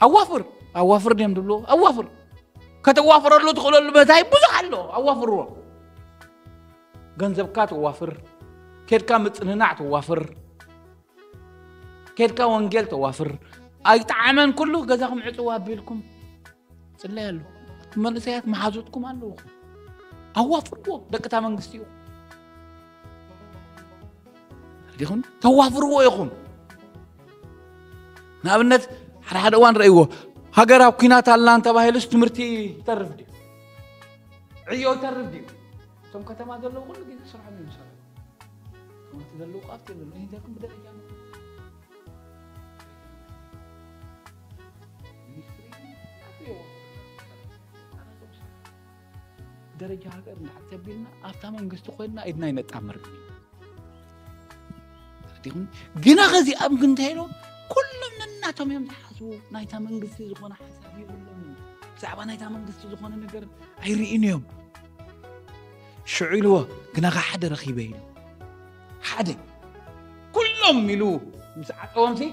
ኣዋፍር ኣዋፍር ድዮም ዝብልዎ ኣዋፍር ከተዋፍረሉ ትኽእለሉ መታይ ብዙሕ ኣሎ። ኣዋፍርዎ። ገንዘብካ ተዋፍር፣ ኬድካ ምፅንናዕ ተዋፍር፣ ኬድካ ወንጌል ተዋፍር። ኣይጠዓመን ኩሉ ገዛኹም ዕፅዋ ኣቢልኩም ፅለይ ኣሎ። መንእሰያት መሓዙትኩም ኣለውኹም። ኣዋፍርዎ። ደቅታ መንግስቲ እዩ ዲኹም ተዋፍርዎ ኢኹም። ንኣብነት ሓደ ሓደ እዋን ረእይዎ፣ ሃገር ኣብ ኩናት ኣላ እንተባሂሉስ ትምህርቲ ይተርፍ ድዩ? ዕዮ ይተርፍ ድዩ? እቶም ከተማ ዘለዉ ኩሉ ግዜ ስርሖም እዮም ዝሰርሑ። ትምህርቲ ዘለዉ ኣብቲ ዘለዉ ይህደኩም ብደረጃ ደረጃ ሃገር እንድሕር ተቢልና ኣብታ መንግስቲ ኮይንና ኢድና ይነጣምር። ተረዲኹም? ግና ከዚኣም ግን እንታይ ኢሎም? ኩሎም ነናቶም እዮም ዝሓስቡ። ናይታ መንግስቲ ዝኾነ ሓሳብ የብሎምን። ብዛዕባ ናይታ መንግስቲ ዝኾነ ነገር ኣይርእዩን እዮም። ሽዑ ኢልዎ፣ ግናኻ ሓደ ረኺበ ኢሉ። ሓደ። ኩሎም ኢሉ ምስ ዓፀዎም ሲ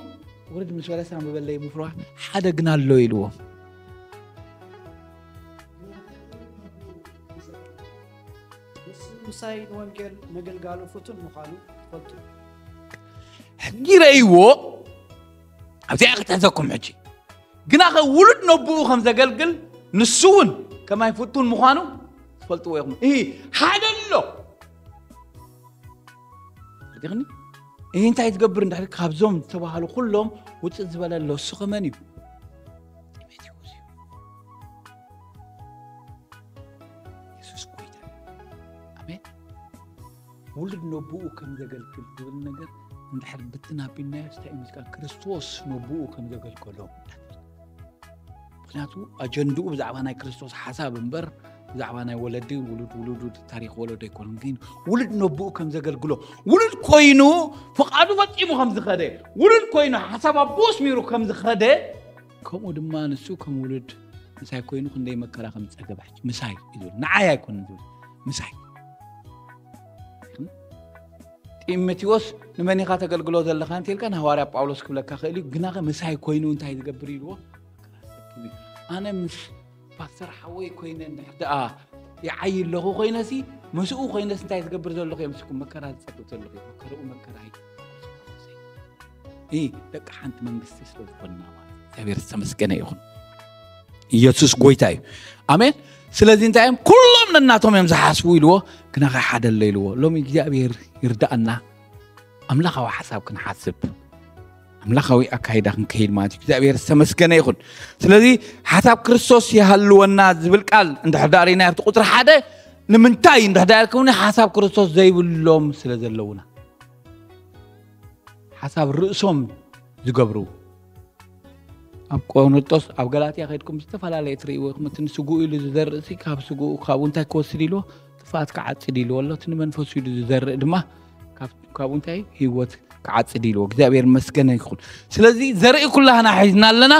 ውርድ ምስ በለሳ ምበለይ ምፍርዋ ሓደ ግና ኣሎ ኢልዎም። ንሱ ምሳይ ንወንጌል ምግልጋሉ ፍቱን ምዃኑ ትፈልጡ። ሕጂ ረእይዎ ኣብዚኣ ክትሕዘኩም ሕጂ ግናኸ ውሉድ ነብኡ ከም ዘገልግል ንሱ እውን ከማይ ፍቱን ምዃኑ ትፈልጥዎ ኢኹም። እሂ ሓደ ኣሎ ዲኽኒ እሂ እንታይ ትገብር እንድሕር ካብዞም ዝተባሃሉ ኩሎም ውፅእ ዝበለ ኣሎ እሱ ከመን እዩ? ጢሞቴዎስ እዩ። የሱስ ጎይታ እዩ። ኣሜን። ውሉድ ነብኡ ከም ዘገልግል ዝብል ነገር እንድሕር ብትን ኣቢልናዮ እንታይ እዩ ምስቃል ክርስቶስ ነብኡ ከም ዘገልገሎ እንዳትብል። ምክንያቱ ኣጀንድኡ ብዛዕባ ናይ ክርስቶስ ሓሳብ እምበር ብዛዕባ ናይ ወለዲ ውሉድ ውሉድ ውሉድ ታሪክ ወለዶ ኣይኮነን። ግን ውሉድ ነብኡ ከም ዘገልግሎ ውሉድ ኮይኑ ፍቃዱ ፈፂሙ ከም ዝኸደ ውሉድ ኮይኑ ሓሳብ ኣቦ ኣስሚሩ ከም ዝኸደ ከምኡ ድማ ንሱ ከም ውሉድ ምሳይ ኮይኑ ክንደይ መከራ ከም ዝፀገበ ሕጂ ምሳይ እዩ ዝብል ንዓይ ኣይኮነን ዝብል ምሳይ ጢሞቴዎስ ንመን ኢኻ ተገልግሎ ዘለኻ እንተልካ ንሃዋርያ ጳውሎስ ክብለካ ክእል እዩ ግናኸ ምሳይ ኮይኑ እንታይ ዝገብር ኢልዎ ኣነ ምስ ፓስተር ሓወይ ኮይነ እንድሕር ደኣ ይዓይ ኣለኹ ኮይነሲ ምስኡ ኮይነስ እንታይ ዝገብር ዘለኹ እዮም ስኩም መከራ ዝፀግብ ዘለኹ መከረኡ መከራ ይ ደቂ ሓንቲ መንግስቲ ስለ ዝኾንና ማለት እግዚኣብሔር ዝተመስገነ ይኹን ኢየሱስ ጎይታ እዩ ኣሜን ስለዚ እንታይ እዮም ኩሎም ነናቶም እዮም ዝሓስቡ ኢልዎ ግና ከ ሓደ ኣሎ ኢልዎ ሎሚ እግዚኣብሔር ይርዳእና ኣምላኻዊ ሓሳብ ክንሓስብ ኣምላኻዊ ኣካይዳ ክንከይድ ማለት እዩ እግዚኣብሔር ዝተመስገነ ይኹን ስለዚ ሓሳብ ክርስቶስ ይሃልወና ዝብል ቃል እንድሕር ዳሪና ኣብቲ ቁፅሪ ሓደ ንምንታይ እንድሕር ዳርኩም ሓሳብ ክርስቶስ ዘይብሎም ስለ ዘለውና ሓሳብ ርእሶም ዝገብሩ ኣብ ቆሮንጦስ ኣብ ገላትያ ከድኩም ዝተፈላለየ ትርእይዎ ኢኹም እቲ ንስጉኡ ኢሉ ዝዘርእሲ ካብ ስጉኡ ካብኡ እንታይ ክወስድ ኢልዎ ጥፍኣት ክዓፅድ ኢልዎ ኣሎ እቲ ንመንፈሱ ኢሉ ዝዘርእ ድማ ካብኡ እንታይ ህይወት ክዓፅድ ኢልዎ እግዚኣብሔር መስገነ ይኹን ስለዚ ዘርኢ ኩላህና ሒዝና ኣለና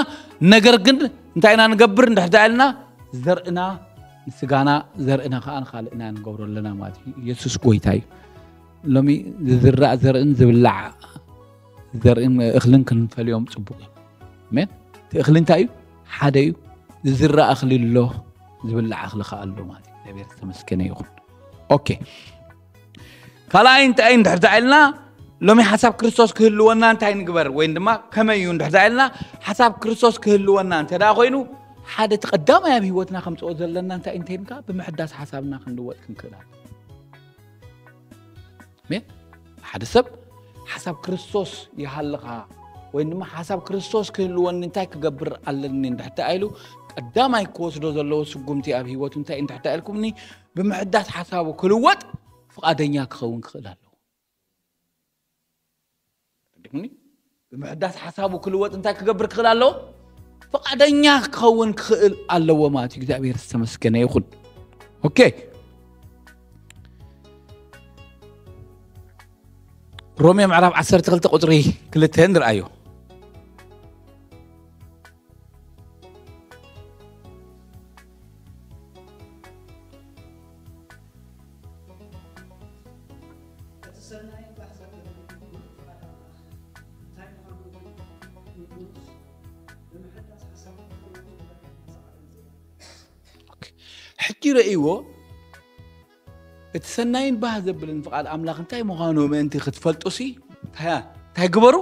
ነገር ግን እንታይ ኢና ንገብር እንድሕዳ ኢልና ዘርእና ንስጋና ዘርእና ከዓ ንካልእና ንገብሮ ኣለና ማለት እዩ የሱስ ጎይታ እዩ ሎሚ ዝዝራእ ዘርእን ዝብላዕ ዘርእን እኽልን ክንፈልዮም ፅቡቅ እዩ ኣሜን እቲ እኽሊ እንታይ እዩ? ሓደ እዩ። ዝዝራእ እኽሊ ኣሎ፣ ዝብላዕ እኽሊ ከኣ ኣሎ ማለት እዩ። እግዚኣብሔር ዝተመስገነ ይኹን። ኦኬ። ካልኣይ እንታይ እንድሕር ኢልና፣ ሎሚ ሓሳብ ክርስቶስ ክህልወና እንታይ ንግበር? ወይ ድማ ከመይ እዩ እንድሕር ኢልና፣ ሓሳብ ክርስቶስ ክህልወና እንተ ደኣ ኮይኑ፣ ሓደ እቲ ቀዳማይ ኣብ ህይወትና ከምጽኦ ዘለና እንታይ እንተይንካ፣ ብምሕዳስ ሓሳብና ክንልወጥ ክንክእል ኣለና። ኣሜን። ሓደ ሰብ ሓሳብ ክርስቶስ ይሃልኻ ወይ ድማ ሓሳብ ክርስቶስ ክህልወኒ እንታይ ክገብር ኣለኒ እንድሕር ኢሉ፣ ቀዳማይ ክወስዶ ዘለዎ ስጉምቲ ኣብ ህይወቱ እንታይ እንድሕር ኢልኩምኒ፣ ብምሕዳስ ሓሳቡ ክልወጥ ፍቓደኛ ክኸውን ክኽእል ኣለዎ። ርዲኹምኒ? ብምሕዳስ ሓሳቡ ክልወጥ እንታይ ክገብር ክኽእል ኣለዎ? ፍቓደኛ ክኸውን ክኽእል ኣለዎ ማለት እዩ። እግዚኣብሔር ዝተመስገነ ይኹን። ኦኬ። ሮሜ ምዕራፍ ዓሰርተ ክልተ ቁጽሪ ክልተ ንርኣዮ። እቲ ሰናይን ባህ ዘብልን ፍቓድ ኣምላኽ እንታይ ምዃኑ እውን ንጉስ ብምሕዳስ ሓሳቡ ክኸውን ዝኽእል ጻዕርን ዝብል። ኦኬ። ሕጂ ረእይዎ፣ እቲ ሰናይን ባህ ዘብልን ፍቓድ ኣምላኽ እንታይ ምዃኑ ምእንቲ ክትፈልጡሲ እንታይ እንታይ ግበሩ?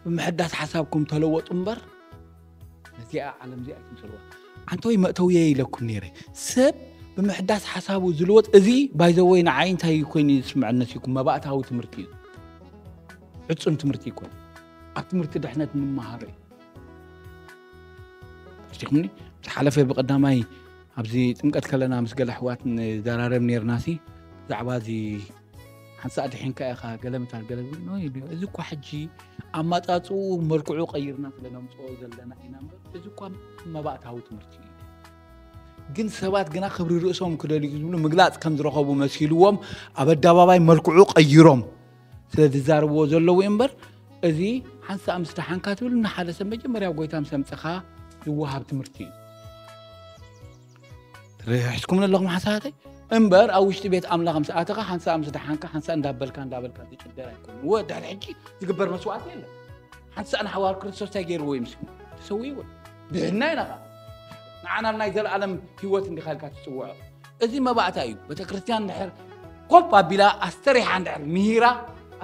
ብምሕዳስ ሓሳብኩም ተለወጡ እምበር ነዚኣ ዓለም እዚኣ ኣይትምሰልዋ። ዓንተወይ መእተውየ ኢለኩም ነይረ። ሰብ ብምሕዳስ ሓሳቡ ዝልወጥ እዚ ባይዘወይ ንዓይ እንታይ ኮይኑ ዝስምዐኒ መሲልኩም መባእታዊ ትምህርቲ እዩ። ፍጹም ትምህርቲ ይኮን። ኣብ ትምህርቲ ድሕነት ንምሃሮ እዩ። ርዲኹምኒ? ዝሓለፈ ብቐዳማይ ኣብዚ ጥምቀት ከለና ምስ ገለ ኣሕዋት ንዘራረብ ነይርናሲ ብዛዕባ እዚ ሓንሳእ ድሒንካ ኢኻ ገለ ምታል ገለ ዝብል ነው ይብሉ። እዚ እኳ ሕጂ ኣማጻጽኡ መልክዑ ቀይርና ስለ ነምጽኦ ዘለና ኢና እምበር፣ እዚ እኳ መባእታዊ ትምህርቲ እዩ። ግን ሰባት ግና ክብሪ ርእሶም ክደልዩ ዝብሉ ምግላጽ ከም ዝረኸቡ መሲልዎም ኣብ ኣደባባይ መልክዑ ቀይሮም ስለ ዝዛረብዎ ዘለዉ እምበር፣ እዚ ሓንሳእ ምስ ደሓንካ ትብል ንሓደ ሰብ መጀመርያ ኣብ ጎይታ ምስ ኣምጸኻ ዝወሃብ ትምህርቲ እዩ። ርሒስኩምኒ ኣለኹም ሓሳባተይ? እምበር ኣብ ውሽጢ ቤት ኣምላኽ ምስ ኣተኻ ሓንሳእ ምስ ደሓንካ ሓንሳእ እንዳበልካ እንዳበልካ ዝጭደር ኣይኮነን። ወ-፣ ድሕሪ ሕጂ ዝግበር መስዋዕቲ የለን። ሓንሳእ ንሓዋር ክርስቶስ እንታይ ገይርዎ እዩ ምስሉ? ተሰዊእዎ። ድሕና ኢና ኸዓ። ንዓ ናብ ናይ ዘለኣለም ህይወት እንዲኻ ኢልካ ትጽውዖ። እዚ መባእታ እዩ። ቤተ ክርስቲያን እንድሕር ኮፍ ኣቢላ ኣስተሪሓ እንድሕር ምሂራ፣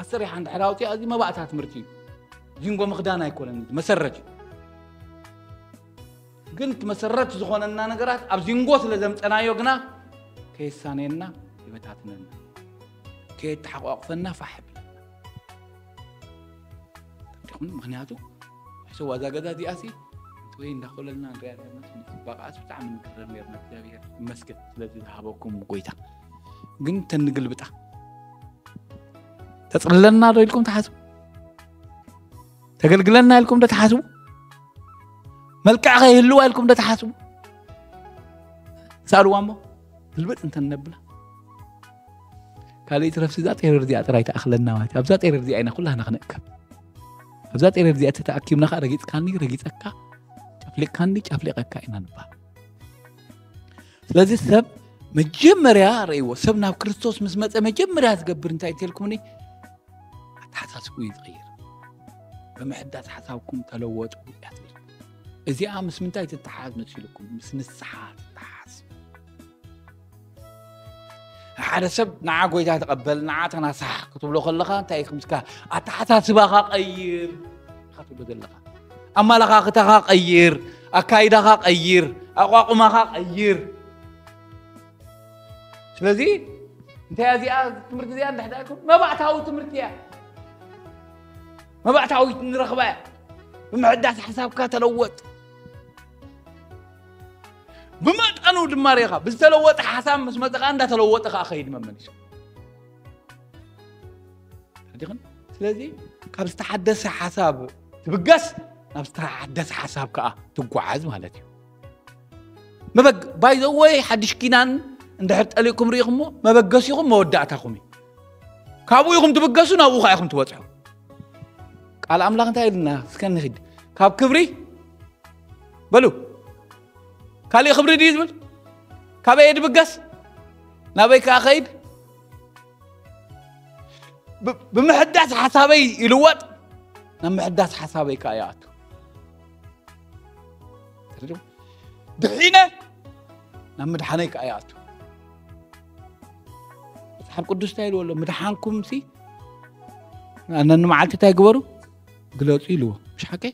ኣስተሪሓ እንድሕር ኣውፂኣ፣ እዚ መባእታ ትምህርቲ እዩ። ዚንጎ ምኽዳን ኣይኮነን፣ መሰረት እዩ። ግን እቲ መሰረት ዝኾነና ነገራት ኣብ ዚንጎ ስለ ዘምፀናዮ ግና ከየሳነየና ይበታትነና፣ ከየተሓቋቑፈና ፋሕ ይብል። ይኹን ምኽንያቱ ሕሰዋ እዛ ገዛ እዚኣሲ ወይ እንዳኾለልና ንሪኣ ዘለና ጽባቐኣስ ብጣዕሚ ንግረም ነርና። እግዚኣብሔር ይመስገን ስለዚ ዝሃበኩም ጎይታ። ግን ተንግልብጣ ተጽልለና ዶ ኢልኩም ትሓስቡ? ተገልግለና ኢልኩም ዶ ትሓስቡ? መልክዕ ከይህልዋ ኢልኩም ዶ ትሓስቡ? ሳልዋ እሞ ግልብጥ እንተነብላ ካልእ ትረፍሲ እዛ ጤረር እዚኣ ጥራይ ትኣኽለና ማለት እዩ። ኣብዛ ጤረር እዚኣ ኢና ኩላህና ክነእከብ። ኣብዛ ጤረር እዚኣ ተተኣኪብና ከዓ ረጊጽካኒ፣ ረጊጸካ፣ ጨፍሊቕካኒ፣ ጨፍሊቐካ ኢና ንበሃል። ስለዚ ሰብ መጀመርያ ረእይዎ፣ ሰብ ናብ ክርስቶስ ምስ መጸ መጀመርያ ዝገብር እንታይ እንተልኩምኒ፣ ኣተሓሳስቡ እዩ ዝቕይር። ብምሕዳስ ሓሳብኩም ተለወጡ እያ ትብል። እዚኣ ምስ ምንታይ ትተሓዝ መሲልኩም? ምስ ንስሓ ትተሓዝ። ሓደ ሰብ ንዓ ጎይታ ተቐበል፣ ንዓ ተናሳሕ ክትብሎ ከለኻ እንታይ እዩ ክምስካ? ኣተሓሳስባኻ ቀይር ኢኻ ትብሎ ዘለኻ። ኣመለኻኽታኻ ቀይር፣ ኣካይዳኻ ቀይር፣ ኣቋቑማኻ ቀይር። ስለዚ እንታይ እያ እዚኣ ትምህርቲ እዚኣ እንድሕር ኢልኩም መባእታዊ ትምህርቲ እያ። መባእታዊት ንረኽባ እያ። ብምሕዳስ ሓሳብካ ተለወጥ። ብመጠኑ ድማ ርኢኻ ብዝተለወጠ ሓሳብ ምስ መጸኻ እንዳተለወጠ ከኣ ኸይድ መመሊሱ። ተረዲኽን? ስለዚ ካብ ዝተሓደሰ ሓሳብ ትብገስ ናብ ዝተሓደሰ ሓሳብ ከኣ ትጓዓዝ ማለት እዩ። መበግ ባይዘወይ ሓድሽ ኪዳን እንድሕር ጠሊቕኩም ርኢኹሞ መበገሲኹም መወዳእታኹም እዩ። ካብኡ ኢኹም ትብገሱ፣ ናብኡ ከኣ ኢኹም ትበጽሑ። ቃል ኣምላኽ እንታይ ኢሉና? እስከ ንኺድ። ካብ ክብሪ በሉ። ካሊእ ክብሪ ድዩ ዝብል? ካበይ ድብገስ? ናበይ ከኣ ኸይድ? ብ-፣ ብምሕዳስ ሓሳበይ ይልወጥ፣ ናብ ምሕዳስ ሓሳበይ ከኣ ይኣቱ። ድሒነ ናብ ምድሓነይ ከዓ ይኣቱ። መጽሓፍ ቅዱስ እንታይ ኢልዎ ኣሎ? ምድሓንኩም ሲ ኣነኒ መዓልቲ እንታይ ግበሩ ግለጹ ኢልዎ። ምሽ ሓቀይ?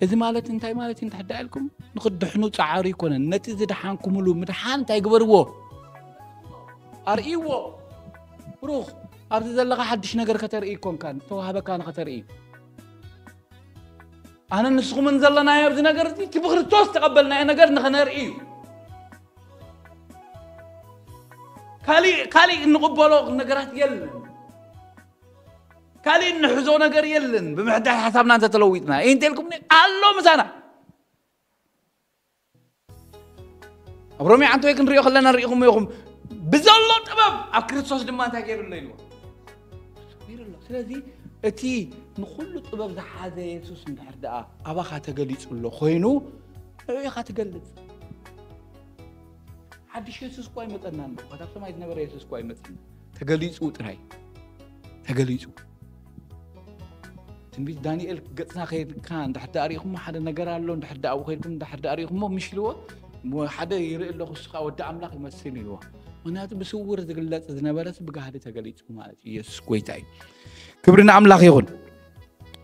እዚ ማለት እንታይ ማለት እዩ? እንተሕዳ ኢልኩም ንክድሕኑ ጸዓሩ ይኮነን። ነቲ ዝድሓንኩምሉ ምድሓን እንታይ ግበርዎ? ኣርእይዎ። ብሩኽ፣ ኣብዚ ዘለኻ ሓድሽ ነገር ከተርኢ ይኮንካን ዝተዋህበካ ንኸተርኢ። ኣነ ንስኹምን ዘለናዮ ኣብዚ ነገር እዚ እቲ ብክርስቶስ ዝተቐበልናዮ ነገር ንኸነርኢ እዩ። ካሊእ ካሊእ እንቕበሎ ነገራት የለን። ካሊእ እንሕዞ ነገር የለን። ብምሕዳስ ሓሳብና እንተተለዊጥና እንተልኩም ኣሎ ምሳና። ኣብ ሮሜ ዓንተ ወይ ክንሪኦ ከለና ሪኢኹም ኢኹም። ብዘሎ ጥበብ ኣብ ክርስቶስ ድማ እንታይ ገይሩ ኣሎ ኢልዎ። ገይሩ ኣሎ። ስለዚ እቲ ንኩሉ ጥበብ ዝሓዘ የሱስ እንድሕር ደኣ ኣባኻ ተገሊጹ ኣሎ ኮይኑ ንዑ ኢኻ ትገልጽ። ሓድሽ የሱስ እኳ ኣይመጸናን። ካብ ሰማይ ዝነበረ የሱስ እኳ ኣይመጸና። ተገሊጹ ጥራይ። ተገሊጹ። ትንቢት ዳንኤል ገጽና ከይድካ እንድሕር ደኣ ሪኢኹሞ ሓደ ነገር ኣሎ፣ እንድሕር ደኣ ኣብኡ ከይድኩም እንድሕር ደኣ ሪኢኹሞ ምሽ ኢልዎ፣ እሞ ሓደ ይርኢ ኣለኹ፣ እሱ ኸዓ ወዲ ኣምላኽ ይመስል ኢልዎ። ምኽንያቱ ብስውር ዝግለጽ ዝነበረስ ብጋህዲ ተገሊጹ ማለት እዩ። የሱስ ጎይታ እዩ። ክብሪ ንኣምላኽ ይኹን።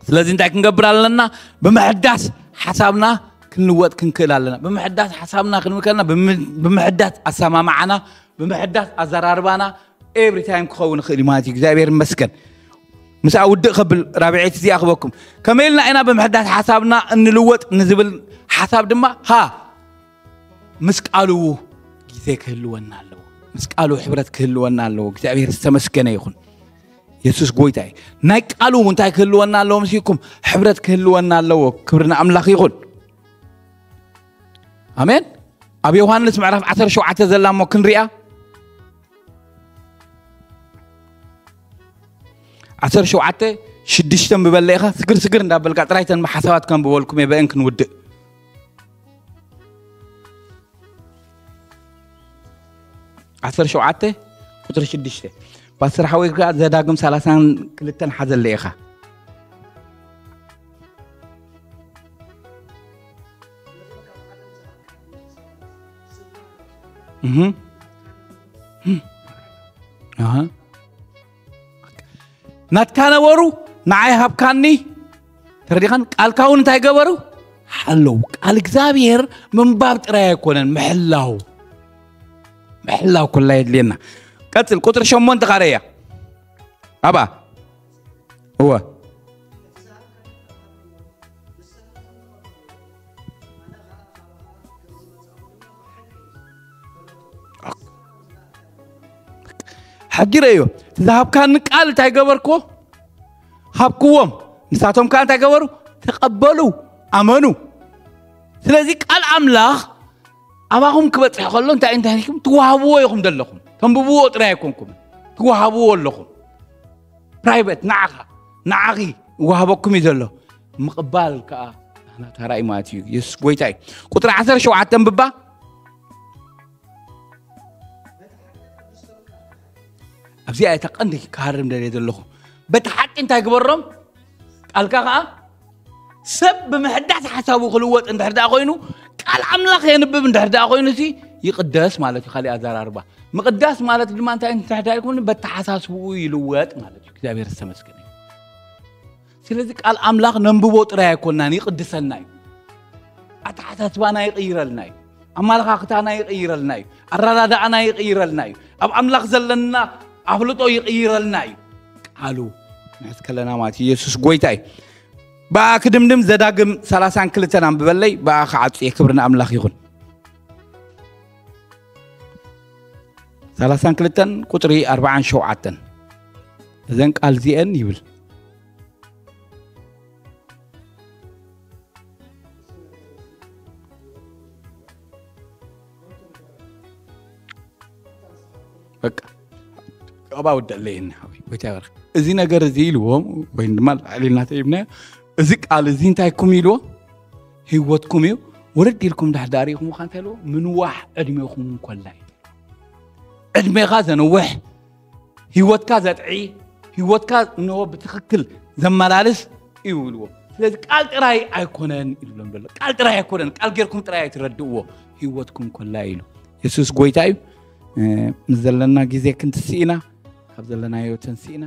ስለዚ እንታይ ክንገብር ኣለና? ብምሕዳስ ሓሳብና ክንልወጥ ክንክእል ኣለና። ብምሕዳስ ሓሳብና ክንብል ከለና፣ ብምሕዳስ ኣሰማምዓና፣ ብምሕዳስ ኣዘራርባና ኤቭሪ ታይም ክኸውን ይኽእል እዩ ማለት እዩ። እግዚኣብሔር ይመስገን። ምስኣ ውድእ ከብል ራብዐይቲ እዚኣ ክበኩም። ከመይ ኢልና ኢና ብምሕዳስ ሓሳብና እንልወጥ ንዝብል ሓሳብ ድማ ሃ ምስ ቃሉ ግዜ ክህልወና ኣለዎ። ምስ ቃሉ ሕብረት ክህልወና ኣለዎ። እግዚኣብሔር ዝተመስገነ ይኹን። የሱስ ጎይታ እዩ። ናይ ቃሉ እንታይ ክህልወና ኣለዎ? ምስኩም ሕብረት ክህልወና ኣለዎ። ክብሪ ንኣምላኽ ይኹን። ኣሜን። ኣብ ዮሃንስ ምዕራፍ ዓሰርተ ሸውዓተ ዘላ እሞ ክንሪኣ። ዓሰርተ ሸውዓተ ሽዱሽተ ምበለ ኢኻ ስግር ስግር እንዳበልካ ጥራይ ተን ሓሳባት ከም ብበልኩም እየ በእን ክንውድእ። ዓሰርተ ሸውዓተ ቁፅሪ ሽዱሽተ ፓስተር ሓወይ ከዓ ዘዳግም ሰላሳን ክልተን ሓዘለ ኢኻ። እህ። ኣሃ። ናትካ ነበሩ ንዓይ ሃብካኒ። ተረዲኻን? ቃልካ እውን እንታይ ገበሩ ሓለው። ቃል እግዚኣብሔር ምንባብ ጥራይ ኣይኮነን፣ ምሕላው ምሕላው ኩላ የድልየና። ቀጽል ቁጥሪ ሸሞንተ ካረያ ኣባ እወ ሕጊ ረእዮ። እቲ ዝሃብካኒ ቃል እንታይ ገበርክዎ? ሃብክዎም። ንሳቶም ከዓ እንታይ ገበሩ? ተቐበሉ፣ ኣመኑ። ስለዚ ቃል ኣምላኽ ኣባኹም ክበፅሕ ከሎ እንታይ እንታይ ኢኹም ትዋህብዎ ኢኹም ዘለኹም። ተንብብዎ ጥራይ ኣይኮንኩም፣ ትዋህብዎ ኣለኹም። ፕራይቨት ንዓኻ ንዓኺ ይዋህበኩም እዩ ዘሎ። ምቕባል ከዓ ናታ ራእይ ማለት እዩ። የሱስ ጎይታ እዩ። ቁጥሪ ዓሰርተ ሸውዓተ ኣንብባ። ኣብዚኣ እታ ቀንዲ ክሃርም ደልየ ዘለኹ። በቲ ሓቂ እንታይ ግበሮም? ቃልካ ከዓ ሰብ ብምሕዳስ ሓሳቡ ክልወጥ እንድሕር ደኣ ኮይኑ፣ ቃል ኣምላኽ የንብብ እንድሕር ደኣ ኮይኑ፣ ሲ ይቕደስ ማለት እዩ። ካሊእ ኣዘራርባ ምቕዳስ ማለት ድማ እንታይ እንድሕር ደኣ ይልኩም? በተሓሳስብኡ ይልወጥ ማለት እዩ። እግዚኣብሔር ዝተመስገነ እዩ። ስለዚ ቃል ኣምላኽ ነንብቦ ጥራይ ኣይኮንናን፣ ይቕድሰና እዩ። ኣተሓሳስባና ይቕይረልና እዩ። ኣመለኻኽታና ይቕይረልና እዩ። ኣረዳድኣና ይቕይረልና እዩ። ኣብ ኣምላኽ ዘለና ኣፍልጦ ይቕይረልና እዩ። ቃሉ ንሕዝ ከለና ማለት እዩ። የሱስ ጎይታ እዩ። ብኣ ክድምድም ዘዳግም ሰላሳን ክልተን ኣንብበለይ፣ ብኣ ክዓጹ እየ። ክብሪ ንኣምላኽ ይኹን። ሰላሳን ክልተን ቁጽሪ ኣርባዓን ሸውዓተን። እዘን ቃል እዚአን ይብል። በቃ። ቀባ ወደለይ እኒ ሓወይ፣ ጎይታ ይባርክ። እዚ ነገር እዚ ኢልዎም፣ ወይም ድማ ልዕሊ ኢልና ተይብናዮ፣ እዚ ቃል እዚ እንታይ ኩም ኢልዎ? ህይወትኩም እዩ። ወረድ ኢልኩም ዳሕዳር ኢኹም፣ እንታይ ኢልዎ? ምንዋሕ ዕድሜኹም እንኮላይ። ዕድሜኻ ዘንውሕ፣ ህይወትካ ዘጥዒ፣ ህይወትካ እንሆ ብትኽክል ዘመላልስ እዩ ኢልዎ። ስለዚ ቃል ጥራይ ኣይኮነን ኢሉሎም ዘሎ። ቃል ጥራይ ኣይኮነን፣ ቃል ጌርኩም ጥራይ ኣይትረድእዎ፣ ህይወትኩም ኮላ ኢሉ። የሱስ ጎይታ እዩ። እ፣ ምስ ዘለና ግዜ ክንትስኢና፣ ካብ ዘለናዮ ተንስኢና